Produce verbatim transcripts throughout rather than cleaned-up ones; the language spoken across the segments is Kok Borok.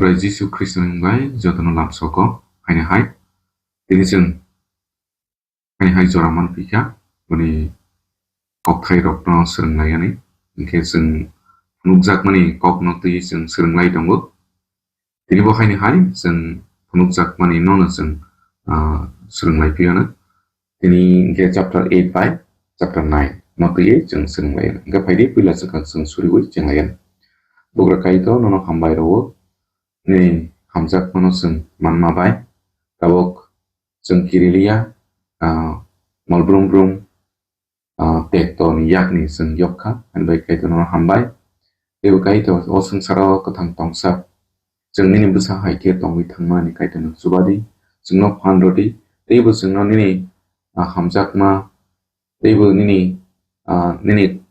Chwrai Jisu Khristo ni bai jotono lamsogo, haini hai. Tini chwng haini hai jora manpikha, boni kokthairokno swrwnglaiyani. Hinkhe chwng phunukjakmani kokno twi chwng swrwnglai tongo. Tini bo haini hai chwng phunukjakmani nono chwng, ah, swrwnglai phiyano. Tini hinkhe chapter eight bai chapter nine no twiwi chwng swrwnglai. Hinkhe phaidi puila chwng kha chwng suriwi chwnglaiyani. Bugra Kaitor nono hambai rwo, nini hamjakmano chwng manma bai. Tabuk chwng kiriliya, ah, mol brum brum, ah, tekto ni yakni chwng yok kha, ani bai Kaitor nono hambai. Teibo Kaitor o swngcharo kwthang tongsa. Chwng nini bwsa hai khe tongwi thangmani Kaitor nwng chubadi. Chwngno phan rwdi. Teibo chwngno nini, ah, hamjakma, teibo nini, ah, nini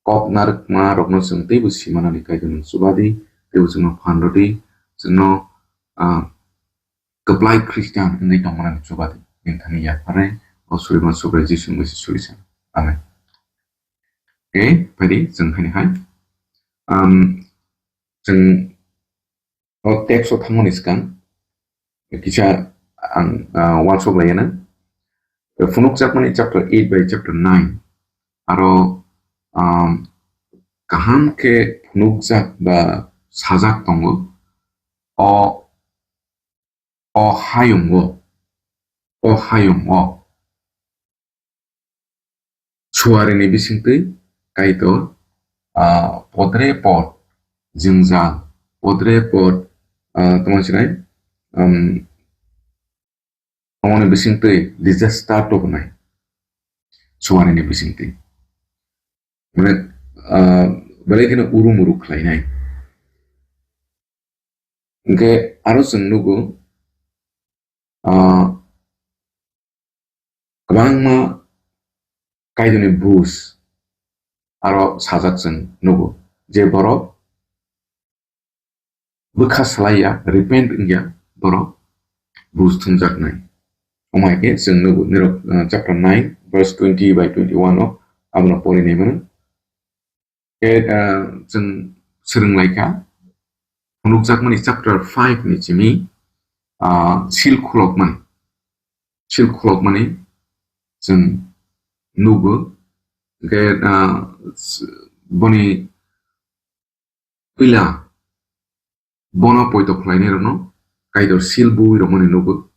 kok narwkma rokno chwng teibo simanani Kaitor nwng chubadi. Teibo chwngno phan rwdi. Chwngno, ah, kwplai Christian wngwi tongmani chubadi. Nini thani yapharnai o surima Subrai Jisu ni bai se suri sa. Amen. Okay, phaidi chwng haini hai. Um, chwng o text o thangmani swkang kisa ang, ah, uansuk laiyana. Phunukjakmani chapter eight bai chapter nine. Aro, um, kaham khe phunukjak ba sajak tongo. O, o hayungo, o hayungo suarini bisingtwi Kaitor, ah, podre pod jwngjal, podre pod, ah, tamo sinai, um, omoni bisingtwi disaster tubunai suarini bisingtwi. Mane, ah, belai kheno uru muru khlainai. Hinkhe aro chwng nugo, ah, kwbangma Kaitorni buj aro sajak chwng nugo, je borok bwkha salaiya, repent wngya, borok buj thumjaknai. Omo hai khe chwng nugo, nirok, ah, chapter nine, verse twenty bai twenty-one o abono pori nai mano. Khe, ah, chwng swrwng lai kha, phunukjakmani chapter five ni simi, ah, sil khulokmani, sil khulokmani chwng nugo. Khe, ah, s-, boni puila bono poito khlainairokno Kaitor sil bui rwmani nugo.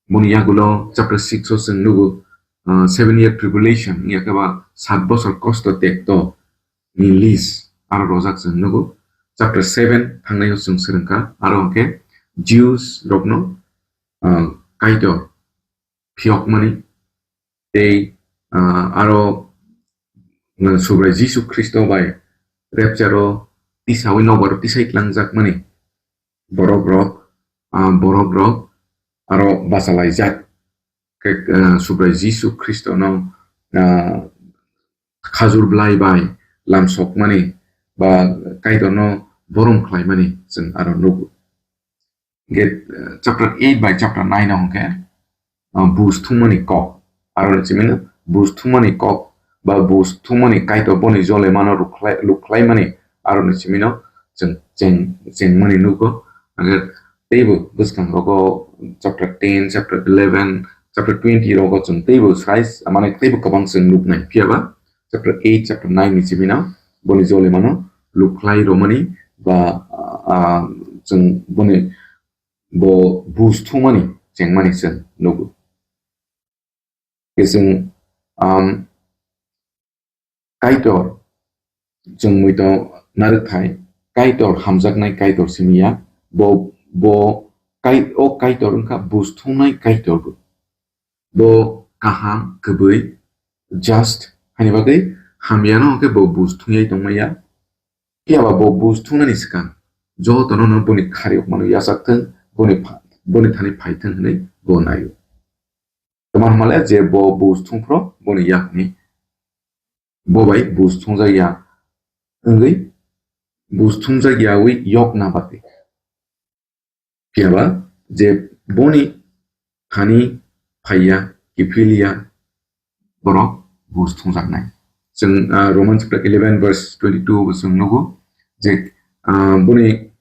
Boni yagulo chapter six o chwng nugo, ah, seven year tribulation, wngya khe ba sat bosor kosto tekto ni list aro rojak chwng nugo. Chapter seven thangnai o chwng swrwng kha, aro hwnkhe Jews rokno, ah, Kaitor phiyokmani tei, ah, aro, ah, Subrai Jisu Khristo bai rapture o tisaui nokbar tisai tlangjakmani borok rok, ah, borok rok aro bachalaijak khe, ah, Subrai Jisu Khristo no, ah, khajur blai bai lamsokmani ba Kaitor no borom khlaimani chwng aro nugo. Hinkhe, eh, chapter eight bai chapter nine o hwnkhe, ah, buj thumani kok. Aro ni simi no buj thumani kok ba buj thumani Kaitor boni jole mano rukhlai-, lukhlaimani aro ni simi no chwng cheng-, chengmani nugo. Hinkhe teibo bwskang rogo chapter ten, chapter eleven, chapter twenty rogo chwng teibo sai, mane teibo kwbang chwng nuknai. Phiya ba chapter eight, chapter nine ni simi no boni jole mano lukhlai romani ba, ah, chwng boni bo buj thumani chengmani chwng nugo. Khe chwng, um, Kaitor, chwng muitu narwkthai, Kaitor hamjaknai Kaitor simi ya, bo, bo kai-, o Kaitor wngkha buj thumnai Kaitor bo. Bo kaham, kwbwi, just, haini bagwi hamyano hwnkhe bo buj thungyai tongmaya. Phiya ba bo buj thungnani swkang jotono no boni khariyokmano yachak thung, boni pha-, boni thani phai thung hwnwi bo naio. Tamo hwnmale je bo buj thung phro boni yakni bo bai buj thungjak ya wngwi buj thungjak yaui yok na bagwi. Phiya ba je boni thani phaiya, kiphilya, borok buj thungjaknai. Chwng, ah, Roman chapter eleven verse twenty-two bo chwng nugo je, ah, boni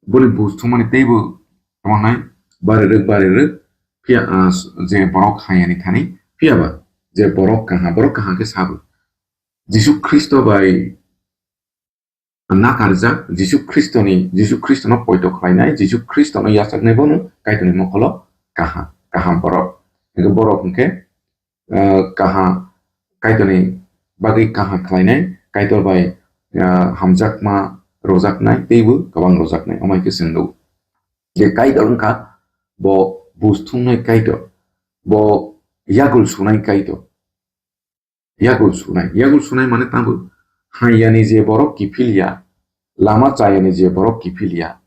boni buj thumani teibo tamo nai barirwk barirwk phiya, ah, je borok hayani thani phiyaba je borok kaha, borok kaha khe sabo. Jisu Khristo bai nakarjak, Jisu Khristoni, Jisu Khristono poito khlainai, Jisu Khristono yachaknai bono Kaitorni mokolo kaham, kaham borok. Hingke borok hingke, ah, kaha, Kaitorni bagwi kaha khlainai, Kaitor bai, ah, hamjakma rojaknai, teibo kwbang rojaknai, omo hai khe chwng nukgo. Je Kaitor wngkha bo buj thumnai Kaitor, bo yagul sunai Kaitor. Yagul sunai. Yagul sunai mane tamo hayani je borok kiphil ya, lama chayani je borok kiphil ya,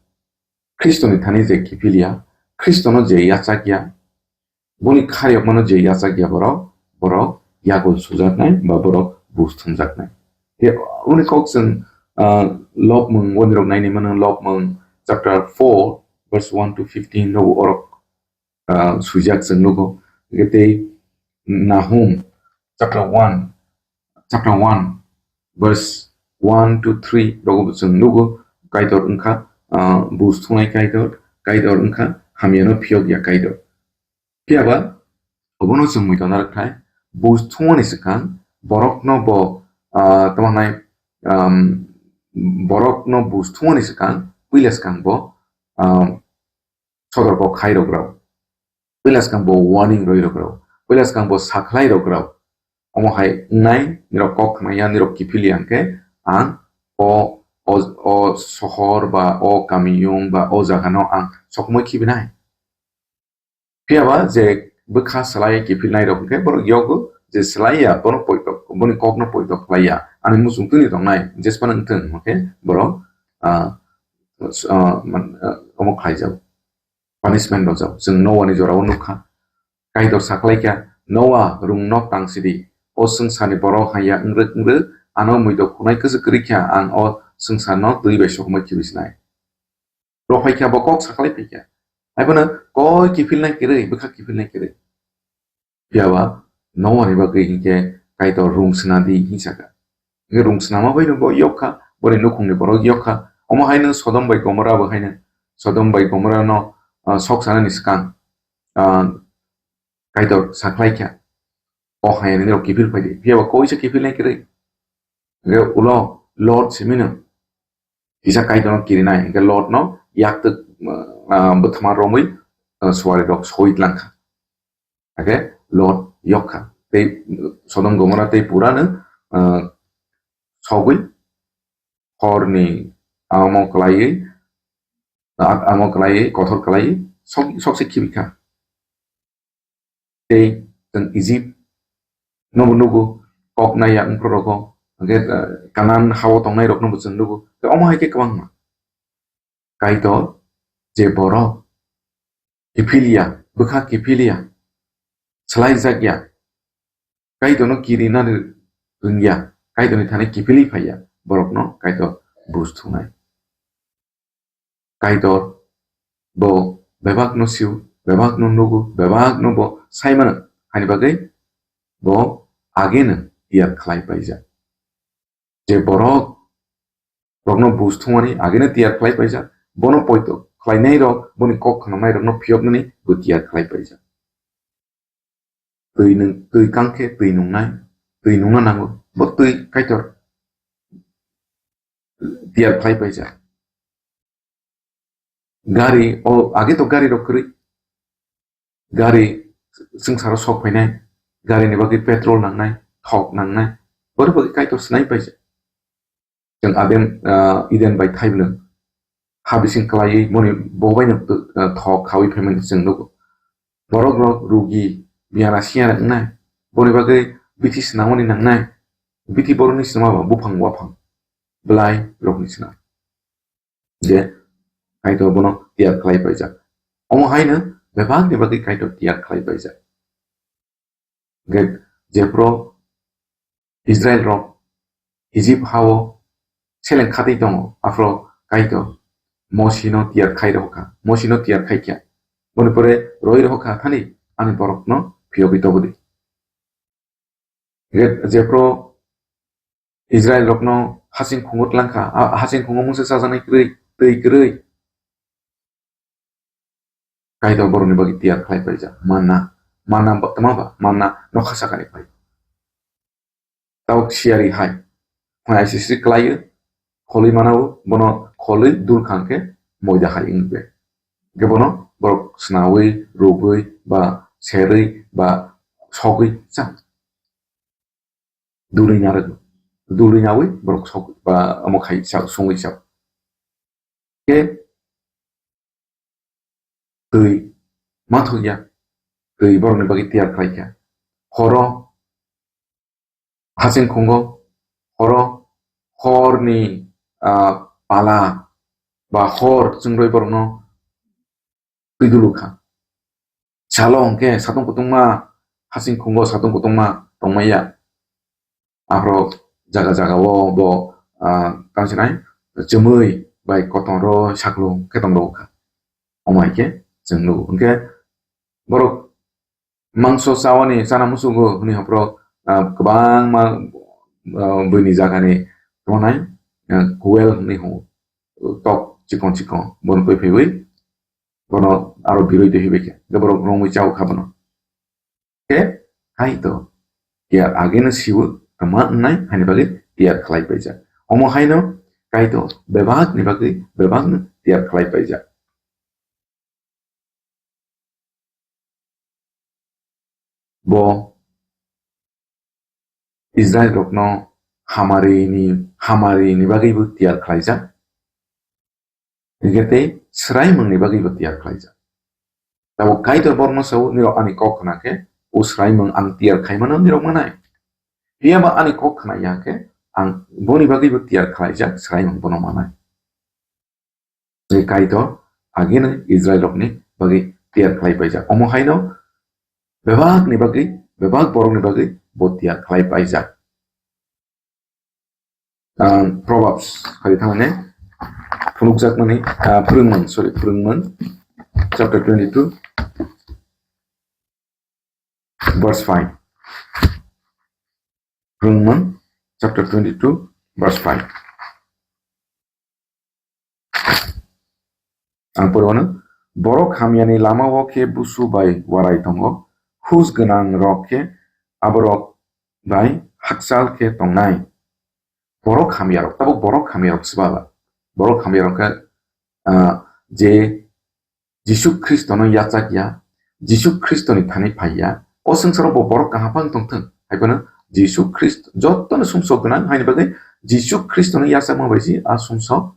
Khristoni thani je kiphil ya, Khristono je yachak ya, boni khariyokmano je yachak ya borok, borok yagul sujaknai ba borok buj thumjaknai. He, uni kok chwng, ah, lobmung, wonirok naini mano lobmung chapter four verse one to fifteen rogo orok ah, swijak chwng nugo. Hingke tei Nahum chapter one, chapter one, verse one to three rogo bo chwng nugo. Kaitor wngkha, ah, buj thungnai Kaitor, Kaitor wngkha hamyano phiyok ya Kaitor. Phiyaba obono chwng muiton narwk thai, buj thungmani swkang borokno bo, ah, tamo hwnai, um, borokno buj thungmani swkang, puila swkang bo, um, sotorko khai rok rao. Puila swkang bo warning roi rok rao. Puila swkang bo sakhlai rok rao. Omo hai wngnai, nirok kok khna ya, nirok kiphil ya hwnkhe ang o, o, o sohor ba o kamiyung ba o jaga no ang sokmoi khibinai. Phiyaba je bwkha slai kiphilnai rok hwnkhe borok yogo je slai ya, bono poito, boni kok no poito khlai ya. Ani muchung twi ni tongnai, jesphano wngthung hwnkhe borok, ah, ah, man, ah, omo khlai jago. Punishment rojak. Chwng Noah ni jorao nukha. Kaitor sakhlaikha, "Noah, rung nok tang sidi. O swngcharni borok haiya wngrwk wngrwk, ano muido khunai kwchwk kwrwikha, ang o swngcharno twi bai sokma khibisinai." Rok phaikha, bo kok sakhlai phaikha. Haiphano koi kiphilnai kwrwi, bwkha kiphilnai kwrwi. Phiyaba Noah ni bagwi hinkhe Kaitor rung swnadi hinsakha. Hinkhe rung swnama bai no bo yokkha, boni nukhungni borok yokkha. Omo haino Sodom bai Gomorra bo haino, Sodom bai Gomorra no, ah, sok sanani swkang, ah, Kaitor sakhlaikha, "O hayani rok kiphil phaidi." Phiyaba koisa kiphilnai kwrwi. Hinkhe ulo Lot simino kisa Kaitorno kirinai, hinkhe Lotno yaktwk, ah, bwthama romwi, ah, suari rok soi tlangkha. Hakhe Lot yokkha. Tei Sodom Gomorra tei purano, ah, sogwi horni amo kwlaiwi, a-, amo kwlaiwi, kothor kwlaiwi sok-, sokse khibikha. Tei chwng Egypt nobo nugo, kok naiya wngphru rogo, hwnkhe, ah, Kanan hao tongnai roknobo chwng nugo. Tei omo hai khe kwbangma. Kaitor je borok kiphilya, bwkha kiphilya, swlaijakya, Kaitorno kirinani rwngya, Kaitorni thani kiphilwi phaiya, borokno Kaitor buj thungnai. Kaitor bo bebakno sio, bebakno nugo, bebakno bo saimano, haini bagwi bo ageno tiyar khlai paijak. Je borok rokno buj thumani ageno tiyar khlai paijak, bono poito khlainai rok, boni kok khnamnai rokno phiyoknani bo tiyar khlai paijak. Twi nung, twi kang khe twi nungnai, twi nungna nango, bo twi Kaitor tiyar khlai paijak. Gari, o, age to gari rok kwrwi. Gari swngcharo sok phainai, gari ni bagwi petrol nangnai, thok nangnai, boro bagwi Kaitor swnai paijak. Chwng Adem, ah, Eden bai thaiblwng ha bising kwlaiwi boni bo baino, ah, thok khawi phaimani chwng nugo. Borok rok rugi, biyara siyara wngnai, boni bagwi bithi swnamani nangnai, bithi borokni swnama ba buphang waphang, bwlai rokni swnam. Je Kaitor bono tiyar khlai paijak. Omo haino bebakni bagwi Kaitor tiyar khlai paijak. Hwnkhe jephru Israel rok Egypt hao seleng khatwi tongo, aphuru Kaitor Mosino tiyar khai rohkha, Mosino tiyar khaikha. Boni pore roi rohkha thani ani borokno phiyogwi tobodi. Hwnkhe jephru Israel rokno hasing khungo tlangkha, a hasing khungo mungsa chajaknai kwrwi, twi kwrwi. Kaitor borokni bagwi tiyar khlai paijak. Manna, manna ba, tma ba, manna nokha sakani phai. Tabuk siyari hai. Phai aisisi khlaiyo, kholwi manao, bono kholwi dul kha hwnkhe moida hai wngbe. Hwnkhe bono borok swnawi, rwgwi, ba serwi, ba sogwi cha. Dulwi narwgo. Dulwi nawi borok sok ba omo khai sa, songwi sa. Khe twi ma thokya, twi borokni bagwi tiyar khlaikha. Horo hasing khungo, horo horni, ah, pala ba hor chwngrwi borokno twi dulu kha. Salo hwnkhe satung kutungma, hasing khungo satung kutungma tongmaya. Aphro jaga jaga o bo, ah, tang sinai chumui bai kotor o saklo khe tong rw kha. Omo hai khe chwng nugo. Hwnkhe borok mangso chawani chana musugo hwnwi aphro, ah, kwbangma, ah, buini jagani tongnai, ah, kuel hwnwi hwngo. Tok chikon chikon bono twi phaiwi bono aro birui twi hibai khe. Hwnkhe borok romwi chao kha bono. Khe hai to tiyar ageno siwo tama wngnai haini bagwi tiyar khlai paijak. Omo haino Kaitor bebak ni bagwi bebak no tiyar khlai paijak. Bo Israel rokno hamari ni, hamari ni bagwi bo tiyar khlaijak. Hingke tei swraimung ni bagwi bo tiyar khlaijak. Tabuk Kaitor borokno sao, "Nirok ani kok khna khe, o swraimung ang tiyar khaimano nirok manai. Phiya ba ani kok khna ya khe, ang boni bagwi bo tiyar khlaijak, swraimung bono manai." Tei Kaitor agini Israel rokni bagwi tiyar khlai paijak. Omo haino bebak ni bagwi, bebak borok ni bagwi bo tiyar khlai paijak. Ah, Proverbs, hari thangani phunukjakmani, ah, Phwrwngmung, sorry, Phwrwngmung, chapter twenty-two, verse five. Phwrwngmung, chapter twenty-two, verse five. Ang porwano, borok hamyani lamao khe busu bai warai tongo, hus gwnang rok khe aborok bai hakchal khe tongnai. Borok hamyarok, tabuk borok hamyarok swbaba. Borok hamyarok khe, ah, je Jisu Khristono yachak ya, Jisu Khristoni thani phai ya, o swngcharo bo borok kaham phang tongthwng. Hai phano Jisu Khristo jotono sumsok gwnang, haini bagwi Jisu Khristono yachakma bai se a sumsok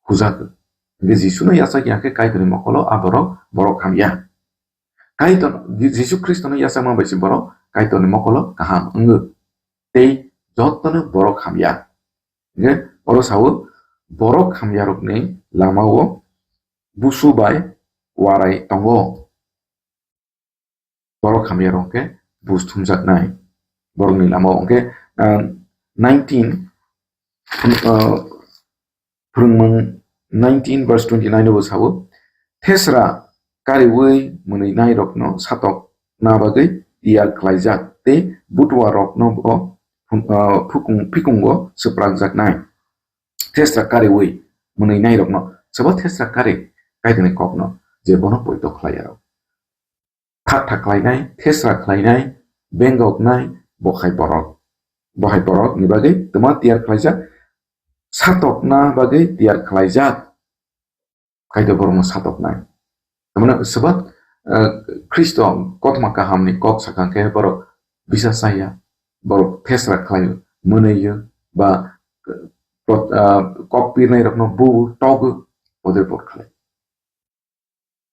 hujago. Hingke Jisuno yachak ya khe Kaitorni mokolo a borok, borok hamya. Kaitor, Jisu Khristono yachakma bai se borok Kaitorni mokolo kaham wngo. Tei jotono borok hamya. Hingke oro sao, borok hamyarokni lamao busu bai warai tongo. Borok hamyarok khe bus thumjaknai. Borokni lamao hwnkhe, ah, nineteen, ah, Phwrwngmung nineteen verse twenty-nine o bo sao, "Thesra kariwi mwnwinairokno satokna bagwi tiyar khlaijak tei butuarokno bo phung-, ah, phukung-, phikungo swprakjaknai." Thesra kariwi mwnwinairokno, sobo thesra kari Kaitorni kokno je bono poito khlai aro. Thak thak khlainai, thesra khlainai, bengoknai, bo hai borok. Bo hai borok ni bagwi twma tiyar khlaijak, satokna bagwi tiyar khlaijak. Kaitor borokno satoknai. Tamani swbak, eh, Khristo kothoma kahamni kok sakha khe borok bisa chaya, borok thesra khlaio, mwnwiyo, ba, eh, ah, kok pirnai rokno buo, togo, bodoi por khlai.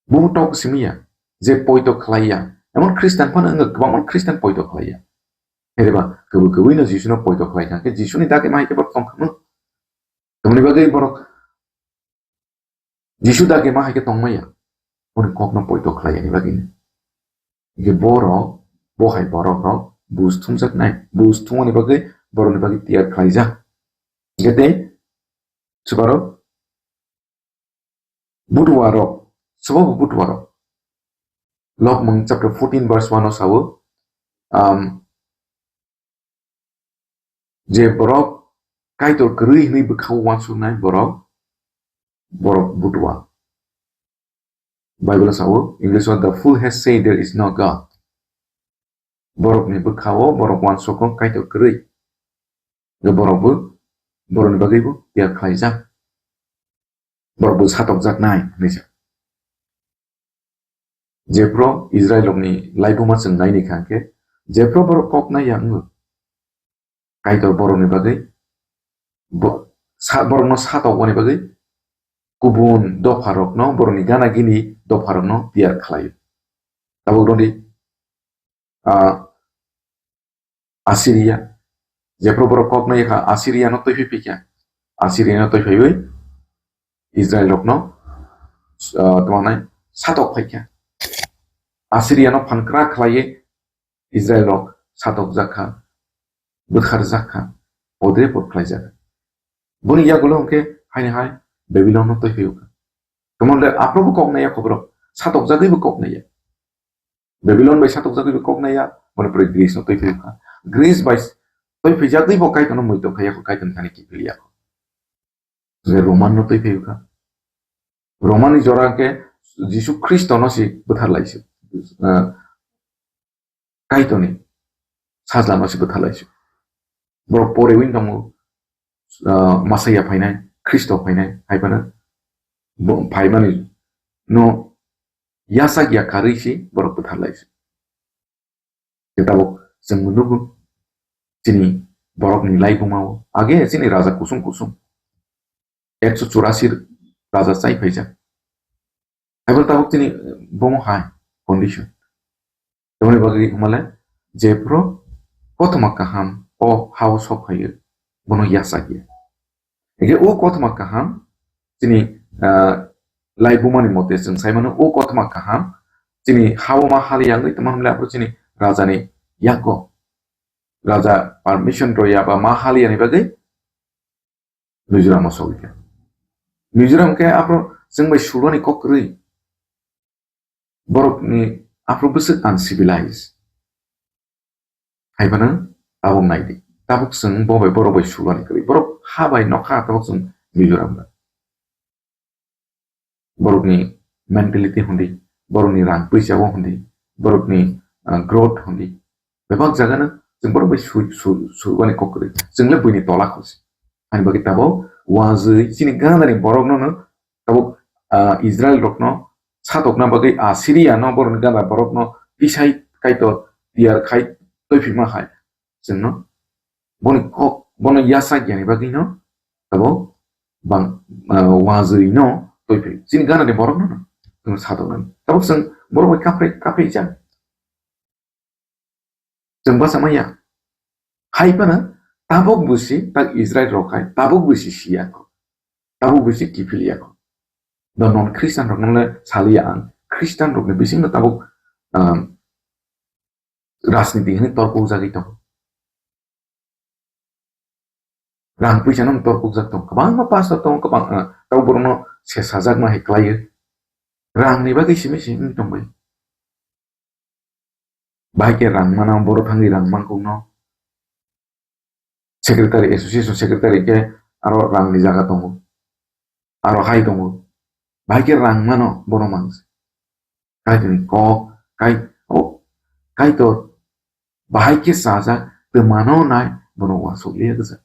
Buo tok simi ya, je poito khlai ya. Emon Khristan phano wngkha, kwbangma Khristan poito khlai ya. Ereba, kwbwi kwbwi no Jisu no poito khlai kha, khe Jisu ni dagi ma hai khe borok tong kha mo. Tamoni bagwi borok Jisu dagi ma hai khe tong maya. Boni kok no poito khlai ya ni bagwi no. Hingke borok, bo hai borok rok bus thumjak nai. Bus thumani bagwi borok ni bagwi tiyar khlai jak. Hingke tei Swbaro butuarok, swbo bo butuarok. Lokmung chapter fourteen verse one o sao, um, je borok Kaitor kwrwi hwnwi bwkhao uansuknai borok, borok butua. Bible o sao, English o, "The fool has said there is no God." Borokni bwkhao borok uansukgo Kaitor kwrwi. Hwnkhe borokbo, borokni bagwibo tiyar khlaijak. Borokbo satokjaknai hwnwi sa. Jephru Israel rokni laibuma chwng naini kha hwnkhe, jephru borok kok naiya wngo, Kaitor borokni bagwi bo-, sa-, borokno satokmani bagwi kubun dopharokno, borokni gana gini dopharokno tiyar khlaio. Tabuk rwdi, ah, Assyria, jephru borok kok naiya kha, Assyria no twi phai kha, Assyria no twi phaiwi Israel rokno, ah, tamo nai satok phai kha. Assyria no phan kwrak khlaiwi Israel rok satokjak kha, bwtharjak kha, podre pod khlaijak kha. Boni yagulo hwnkhe haini hai Babylon no twi phai kha. Tamo le aphrobo kok naiya kho borok, satokjagwibo kok naiya. Babylon bai satokjagwibo kok naiya, boni pore Greece no twi phai kha. Greece bai twi phaijagwibo Kaitor no muitok khaiya kho, Kaitor thani kiphil ya kho. Je Roman no twi phai kha. Roman ni jora hwnkhe Jisu Khristo no si bwthar lai si. Ah, Kaitor ni sajla no si bwthar lai si. Borok pore win tongo, ah, Masaya phainai, Khristo phainai, hai phano bo phaimani no yasak ya karwi si borok bwthar lai si. Khe tabuk chwng nugo chini borokni laibuma o. Age chini raja kusung kusung ekso churasi raja chai phaijak. Abo tabuk chini bomo hai condition. Tamoni bagwi hwnmale jephru kothoma kaham o hao sok phaio, bono yachak ya. Hingke o kothoma kaham chini, ah, laibumani mote chwng sai mano, o kothoma kaham chini hao ma hali yangwi tongma hwnle aphuru chini rajani yago, raja permission rw ya ba ma hali yani bagwi Mizoram o sogwi kha. Mizoram khe aphuru chwng bai sulani kok kwrwi. Borokni aphuru bwswk uncivilized. Hai phano tabuk nai di. Tabuk chwng bo bai borok bai sulani kwrwi. Borok ha bai nokha tabuk chwng Mizoram bai. Borokni mentality hundi, borokni rang puisa o hundi, borokni, ah, growth hundi. Bebak jaga no chwng borok bai su-, su-, sulani kok kwrwi. Chwng le buini tola kho se. Ani bagwi tabuk wajwi chini gana ni borok no no tabuk, ah, Israel rok no satokna bagwi Assyria no borokni gana borok no tisai Kaitor tiyar khai twi phima hai. Chwngno boni kok, bono yachak yani bagwi no tabuk bang, ah, wajwi no twi phi. Chini gana ni borok no no chwng satoknani. Tabuk chwng borok bai kaphre, kaphre jak. Chwng basa maya. Hai phano tabuk busi tak Israel rok hai, tabuk busi siya ko. Tabuk busi kiphil ya ko. Do non Christian rok nole saliya ang. Christian rok ni bising no tabuk, um, rajniti hwnwi torkuk jagwi tongo. Rang puisa no torkuk jak tongo. Kwbangma pastor tongo, kwbang, uh, tabuk borok no sesajak ma hai kwlaiyo. Rang ni bagwi simi simi tongbai. Bahai khe rang mano, boro thangwi rang mankukno. Secretary, association secretary khe aro rangni jaga tongo. Aro hai tongo. Bahai khe rang mano, bono mang se. Kaitorni kok, kai, o, Kaitor, bahai khe sajak, tei mano nai, bono uansuk liya gwja.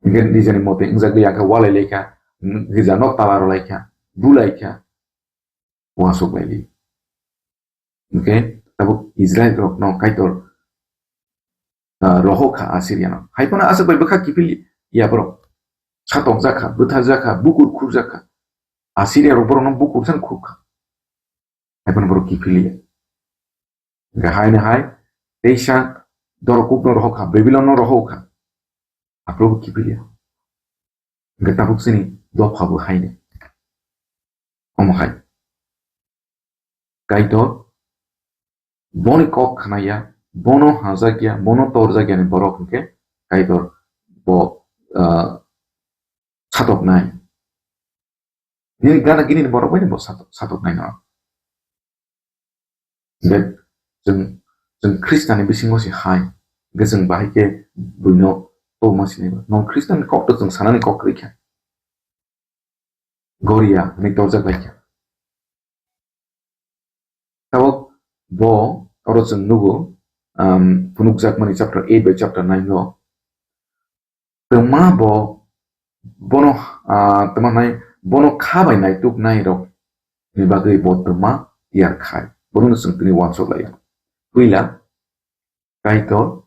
Hingke nijeni mote wngjak liya khe walai lai kha, girja nok tala rw lai kha, bu lai kha, uansuk lai li. Hingke tabuk Israel rok no Kaitor, ah, rohor kha Assyria no. Hai phano aswk bai bwkha kiphil ya borok. Satokjak kha, bwtharjak kha, bukur khurjak kha. Assyria rok borok no bukur san khur kha. Hai phano borok kiphil ya. Hingke hai no hai, teisa dorok kuk no rohor kha, Babylon no rohor kha. Aphuru bo kiphil ya. Hingke tabuk chini dopha bo hai ni. Omo hai. Kaitor boni kok khna ya, bono hajak ya, bono torjak ya ni borok hingke Kaitor bo, ah, satok nai. Nini gana gini ni borok bai ni bo satok, satok nai no. Hingke chwng, chwng Khristian ni bisingo se hai, hingke chwng bahai khe buino tongma sinai ba. Non Khristian ni kok to chwng sanani kok kwrwi kha. Goria hwnwi torjak lai kha. Tabuk bo oro chwng nugo, um, phunukjakmani chapter eight bai chapter nine o. Twma bo bono, ah, twma nai bono kha bai naituknai rok ni bagwi bo twma tiyar khai. Bono chwng tini uansuk lai. Puila Kaitor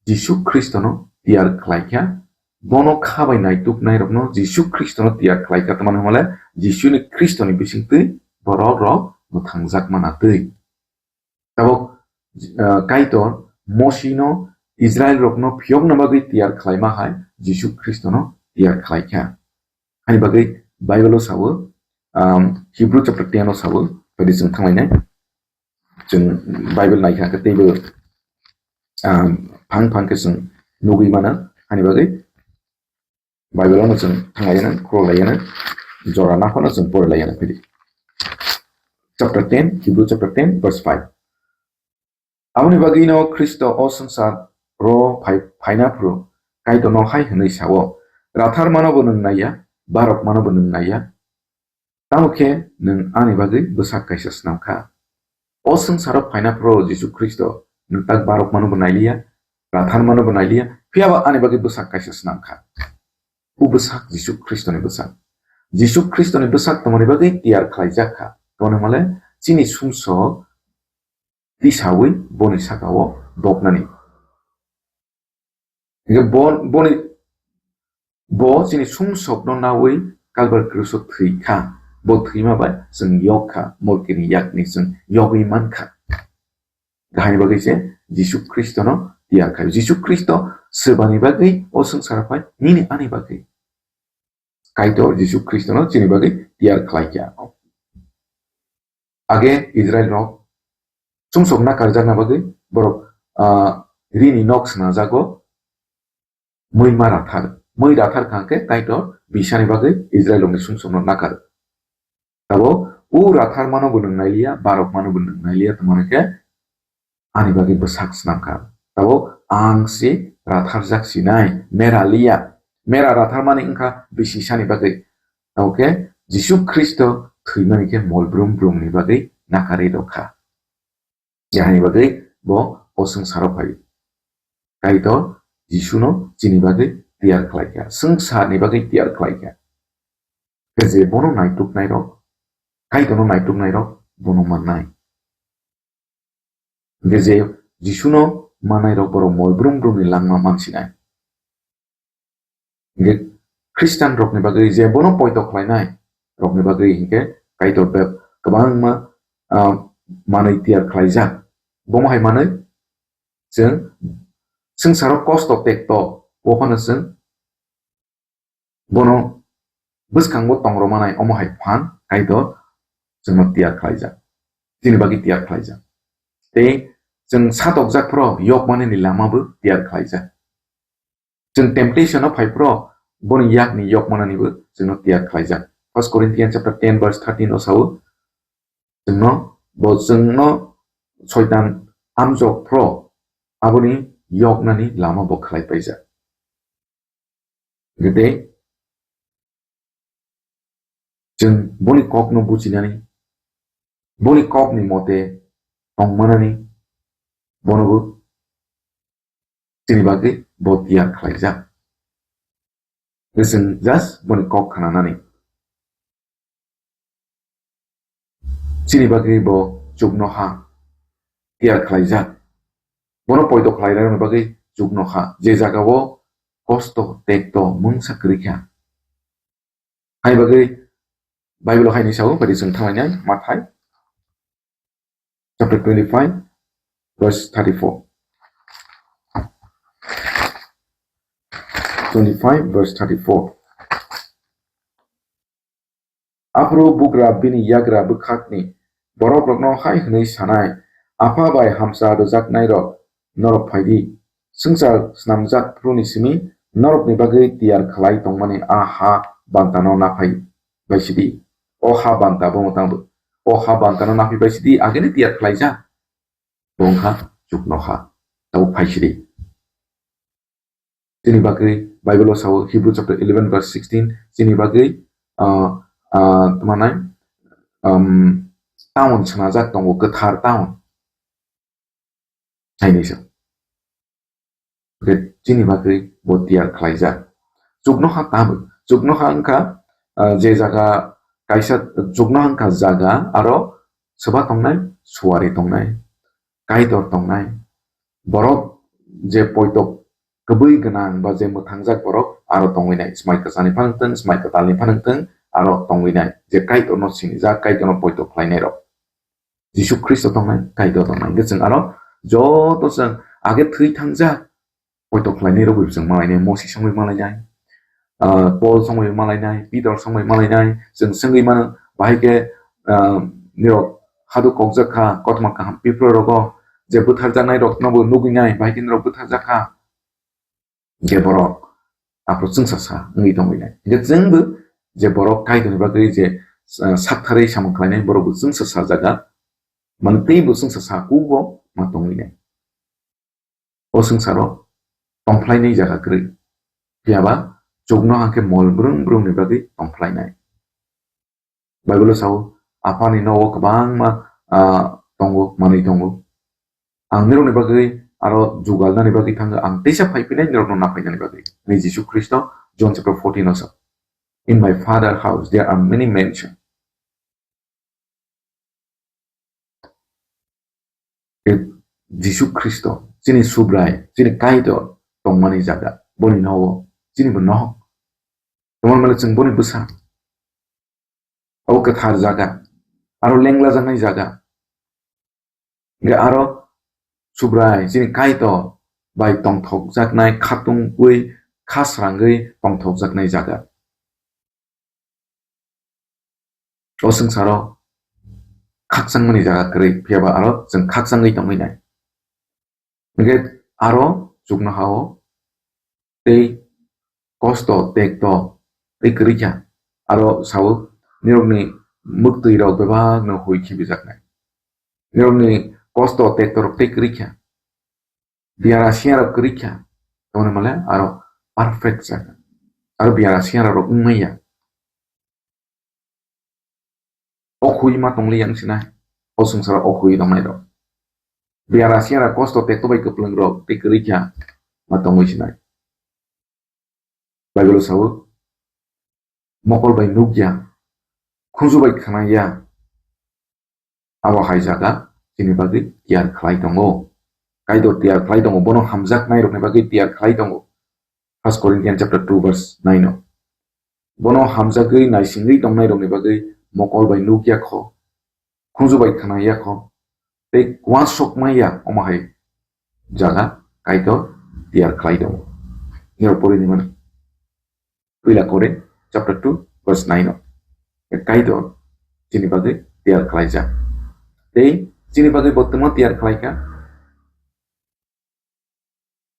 Jisu Khristono tiyar khlaikha, bono kha bai naituknai rokno Jisu Khristono tiyar khlaikha, tamani hwnle Jisuni Khristoni bisingtwi borok rok mwthangjak mana twi. Tabuk, ah, Kaitor Mosino Israel rokno phiyokna bagwi tiyar khlaima hai Jisu Khristono tiyar khlaikha. Hani bagwi Bible o sawo, um, Hebrew chapter ten o sawo, phaidi chwng thanglainai. Chwng Bible naikha khe teibo, um, phang phang khe chwng nugwi mano. Hani bagwi Bible ano chwng thanglaiyana, khorokhlaiyana, jora naphano chwng porilaiyana phaidi. Chapter ten, Hebrew chapter ten, verse five. Aboni bagwino Khristo o swngchar ro phai-, phaina phuru Kaitorno hai hwnwi sao, "Rathar mano bo nwng naiya, barok mano bo nwng naiya, tamo khe nwng ani bagwi bwsak kaisa snam kha." O swngcharo phaina phuru Jisu Khristo nwng tak barok mano bo nailiya, rathar mano bo nailiya, phiya ba ani bagwi bwsak kaisa snam kha. O bwsak Jisu Khristoni bwsak. Jisu Khristoni bwsak tongmani bagwi tiyar khlaijak kha. Tongmani hwnle chini sumsok tisawi boni sakao boknani. Hingke bo, boni, bo chini sumsokno nawi Kalbar krusok thwi kha. Bo thwima bai chwng yok kha, morkini yakni chwng yogwi man kha. Haini bagwi se Jisu Khristono tiyar khai. Jisu Khristo swbani bagwi o swngcharo phai, nini ani bagwi. Kaitor Jisu Khristono chini bagwi tiyar khlai kha. Age Israel rok sumsok nakarjakna bagwi borok, ah, rini nok swnajago, mui ma rathar. Mui rathar kha khe Kaitor bisani bagwi Israel rokni sumsokno nakar. Tabo u rathar mano bo nwng nailiya, barok mano bo nwng nailiya, tongmani khe ani bagwi bwsak snam kha. Tabo ang se ratharjak sinai, mera liya. Mera rathar mani wngkha bisi sani bagwi. Tabo khe Jisu Khristo thwimani khe mol brum brumni bagwi nakarwi rw kha. Jahani bagwi bo o swngcharo phai. Kaitor Jisuno chini bagwi tiyar khlai kha. Swngcharni bagwi tiyar khlai kha. Khe je bono naituknairok, Kaitorno naituknairok bono mannai. Hingke je Jisuno mannairok borok mol brum brumni langma mansinai. Hingke Khristian rokni bagwi je bono poito khlainai rokni bagwi hingke Kaitor beb kwbangma, ah, manwi tiyar khlaijak. Bomo hai manwi chwng swngcharo kosto tekto, o phano chwng bono bwskango tong rw manai, omo hai phan Kaitor chwngno tiyar khlaijak, chini bagwi tiyar khlaijak. Tei chwng satokjak phoro yokmanini lama bo tiyar khlaijak. Chwng temptation o phai phoro boni yakni yokmanani bo chwngno tiyar khlaijak. First Corinthians chapter ten verse thirteen o sao, chwngno, bo chwngno Soitan amjok phro aboni yoknani lama bo khlai paijak. Gede chwng boni kokno bujinani, boni kokni mote tongmanani, bono bo chini bagwi bo tiyar khlaijak. Chwng just boni kok khnanani. Chini bagwi bo chuknoha tiyar khlaijak. Bono poito khlainani bagwi chuknoha, je jagao kosto tekto mungsa kwrwi kha. Hai bagwi Bible haini sao, pari chwng thanglainai, Mathai chapter twenty-five, verse thirty-four. Twenty-five, verse thirty-four. Aphuru bugra bini yagra bwkhakni borokrokno hai hwnwi sanai, "Apha bai hamsa rwjaknairok, norok phai di. Swngchar snamjak phuruni simi norokni bagwi tiyar khlai tongmani a ha bantano naphai bai sidi." O ha banta bo mwtang bo. O ha bantano naphai bai sidi, agini tiyar khlaijak. Bo wngkha chuknoha. Tabuk phai sidi. Chini bagwi Bible o sao, Hebrew chapter eleven verse sixteen, chini bagwi, ah, ah, tma nai, um, town swnajak tongo, kwthar town. Hai ni sa. Hwnkhe chini bagwi bo tiyar khlaijak. Chuknoha tabuk. Chuknoha wngkha, ah, je jaga kaisa, chuknoha wngkha jaga aro swba tongnai, suari tongnai, Kaitor tongnai. Borok je poito kwbwi gwnang ba je mwthangjak borok aro tongwi nai. Swmai kwchani phano wngtwng, swmai kwtalni phano wngtwng, aro tongwi nai. Je Kaitorno sinijak, Kaitorno poito khlainai rok. Jisu Khristo tongnai, Kaitor tongnai. Hwnkhe chwng aro joto chwng age thwi thangjak, poito khlainai rogwi chwng malainai, Mosi songwi malainai, ah, Paul songwi malainai, Peter songwi malainai, chwng swngwi mano, bahai khe, ah, nirok hadu kokjak kha, kothoma kaham Hebrew rogo, je bwtharjaknai rokno bo nugwi nai, bahai khe nirok bwtharjak kha. Je borok aphuru chwngsa sa wngwi tongwi nai. Hwnkhe chwngbo je borok Kaitorni bagwi je, ah, saktharwi samung khlainai, borokbo chwngsa sa jaga, mani teibo chwngsa sa kugo ma tongwi nai. O swngcharo tongphlainai jaga kwrwi. Phiyaba chukno hwnkhe mol brwng brwngni bagwi tongphlainai. Bible-o sao, "Aphani nogo kwbangma, ah, tongo, manwi tongo. Ang nirokni bagwi aro jugalnani bagwi thango, ang teisa phai phinai nirokno naphainani bagwi." Hwnwi Jisu Khristo John chapter fourteen o sa, "In my Father house there are many mansions." Jisu Khristo, chini Subrai, chini Kaitor tongmani jaga, boni nogo, chini bo nohok. Tongmani male chwng boni bwsa. Abo kwthar jaga, aro lenglajaknai jaga. Hwnkhe aro Subrai, chini Kaitor bai tongthokjaknai, khatungwi, kha srangwi tongthokjaknai jaga. O swngcharo khakchangmani jaga kwrwi, phiyaba aro chwng khakchangwi tongwi nai. Hwnkhe aro chuknoha-o tei kosto, tekto tei kwrwi kha. Aro sao, nirokni mwktwi rok bebakno hui khibijaknai. Nirokni kosto, tekto rok tei kwrwi kha. Biyara siya rok kwrwi kha. Tamoni male aro perfect jaga. Aro biyara siya rok wngmaya. Okhwi ma tongli yang sinai. O swngcharo okhwi tongnai rok. Biyara siya rok kosto tekto bai kwplwng rok tei kwrwi kha ma tongwi sinai. Bible sao, "Mokol bai nukya, khunju bai khnaya, abo hai jaga chini bagwi tiyar khlai tongo." Kaitor tiyar khlai tongo, bono hamjaknai rokni bagwi tiyar khlai tongo. First Corinthians chapter two verse nine o. Bono hamjagwi naisingwi tongnai rokni bagwi mokol bai nukya kho, khunju bai khnaya kho, tei uansukmaya omo hai jaga Kaitor tiyar khlai tongo. Nirok pori ni mano. Puila Korinth chapter two verse nine o. Kaitor chini bagwi tiyar khlaijak. Tei chini bagwi bo tongma tiyar khlaikha.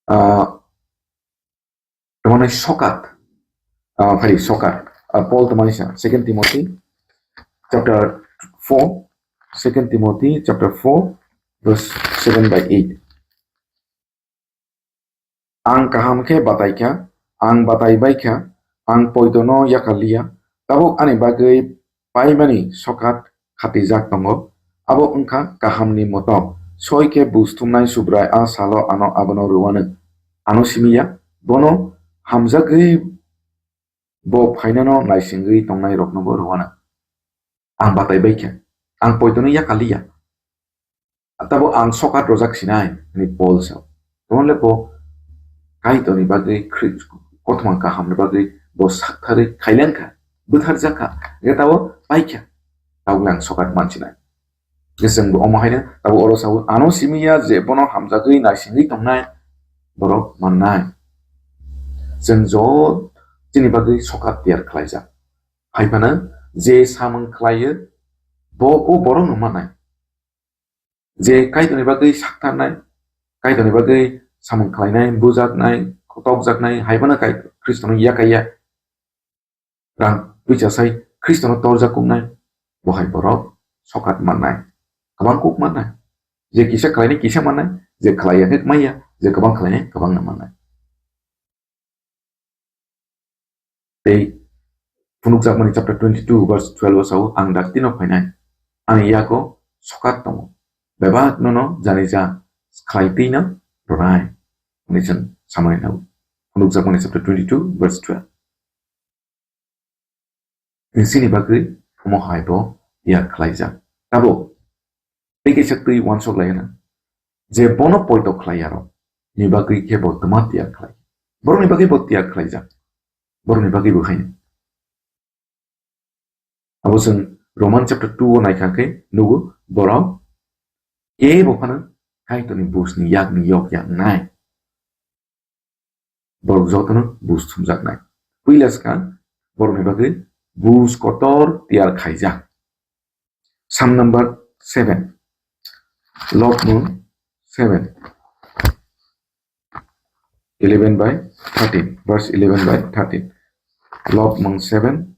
Ah, tamani sokat, ah, phai sokat, ah, Paul tamani sa, Second Timothy chapter four, Second Timothy chapter four, verse seven by eight. Ang kaham khe batai kha, ang batai bai kha, ang poitono yakal liya, tabuk ani bagwi paimani sokat khatijak tongo, abo wngkha kahamni motom. Soi khe buj thumnai Subrai a salo ano abono rwuanw. Ano simi ya, bono hamjagwi bo phainano naisingwi tongnai roknobo rwuanw. Ang batai bai kha, ang poitono yakal liya. Tabo ang sokat rojak sinai, hwnwi Paul sa. Tamo le bo Kaitorni bagwi Khri-, kothoma kahamni bagwi bo saktharwi khailen kha, bwtharjak kha, hwnkhe tabo pai kha, tabo le ang sokat man sinai. Hwnkhe chwng bo omo haino tabo oro sao, ano simi ya je bono hamjagwi naisingwi tongnai borok mannai. Chwng jo chini bagwi sokat tiyar khlaijak. Hai phano je samung khlaio, bo o borokno mannai. Je Kaitorni bagwi saktarnai, Kaitorni bagwi samung khlainai, bujaknai, tokjaknai, hai phano Kai-, Khristono yakaiya, rang puisa sai Khristono torjak kuknai, bo hai borok sokat mannai, kwbang kuk mannai. Je kisa khlainai kisa mannai, je khlaiya khe maya, je kwbang khlainai kwbangno mannai. Tei phunukjakmani chapter twenty-two verse twelve o sao, "Ang daktino phainai, ani yago sokat tongo. Bebak nono jani ja khlai twi no rwnai. Hwnwi chwng samani nago. Phunukjakmani chapter twenty-two, verse twelve. Nini bagwi omo hai bo tiyar khlaijak. Tabuk tei kaisa twi uansuk lai hwnwi je bono poito khlai yarok ni bagwi khe bo twma tiyar khlai. Borokni bagwi bo tiyar khlaijak. Borokni bagwi bo haino. Abo chwng Roman chapter two o naikha khe nugo borok kebo phano Kaitorni bujni yakni yok ya wngnai. Borok jotono buj thumjaknai. Puila swkang borokni bagwi buj kotor tiyar khaijak. Psalm number seven. Lobmung seven. Eleven by thirteen. Verse eleven by thirteen. Lobmung seven.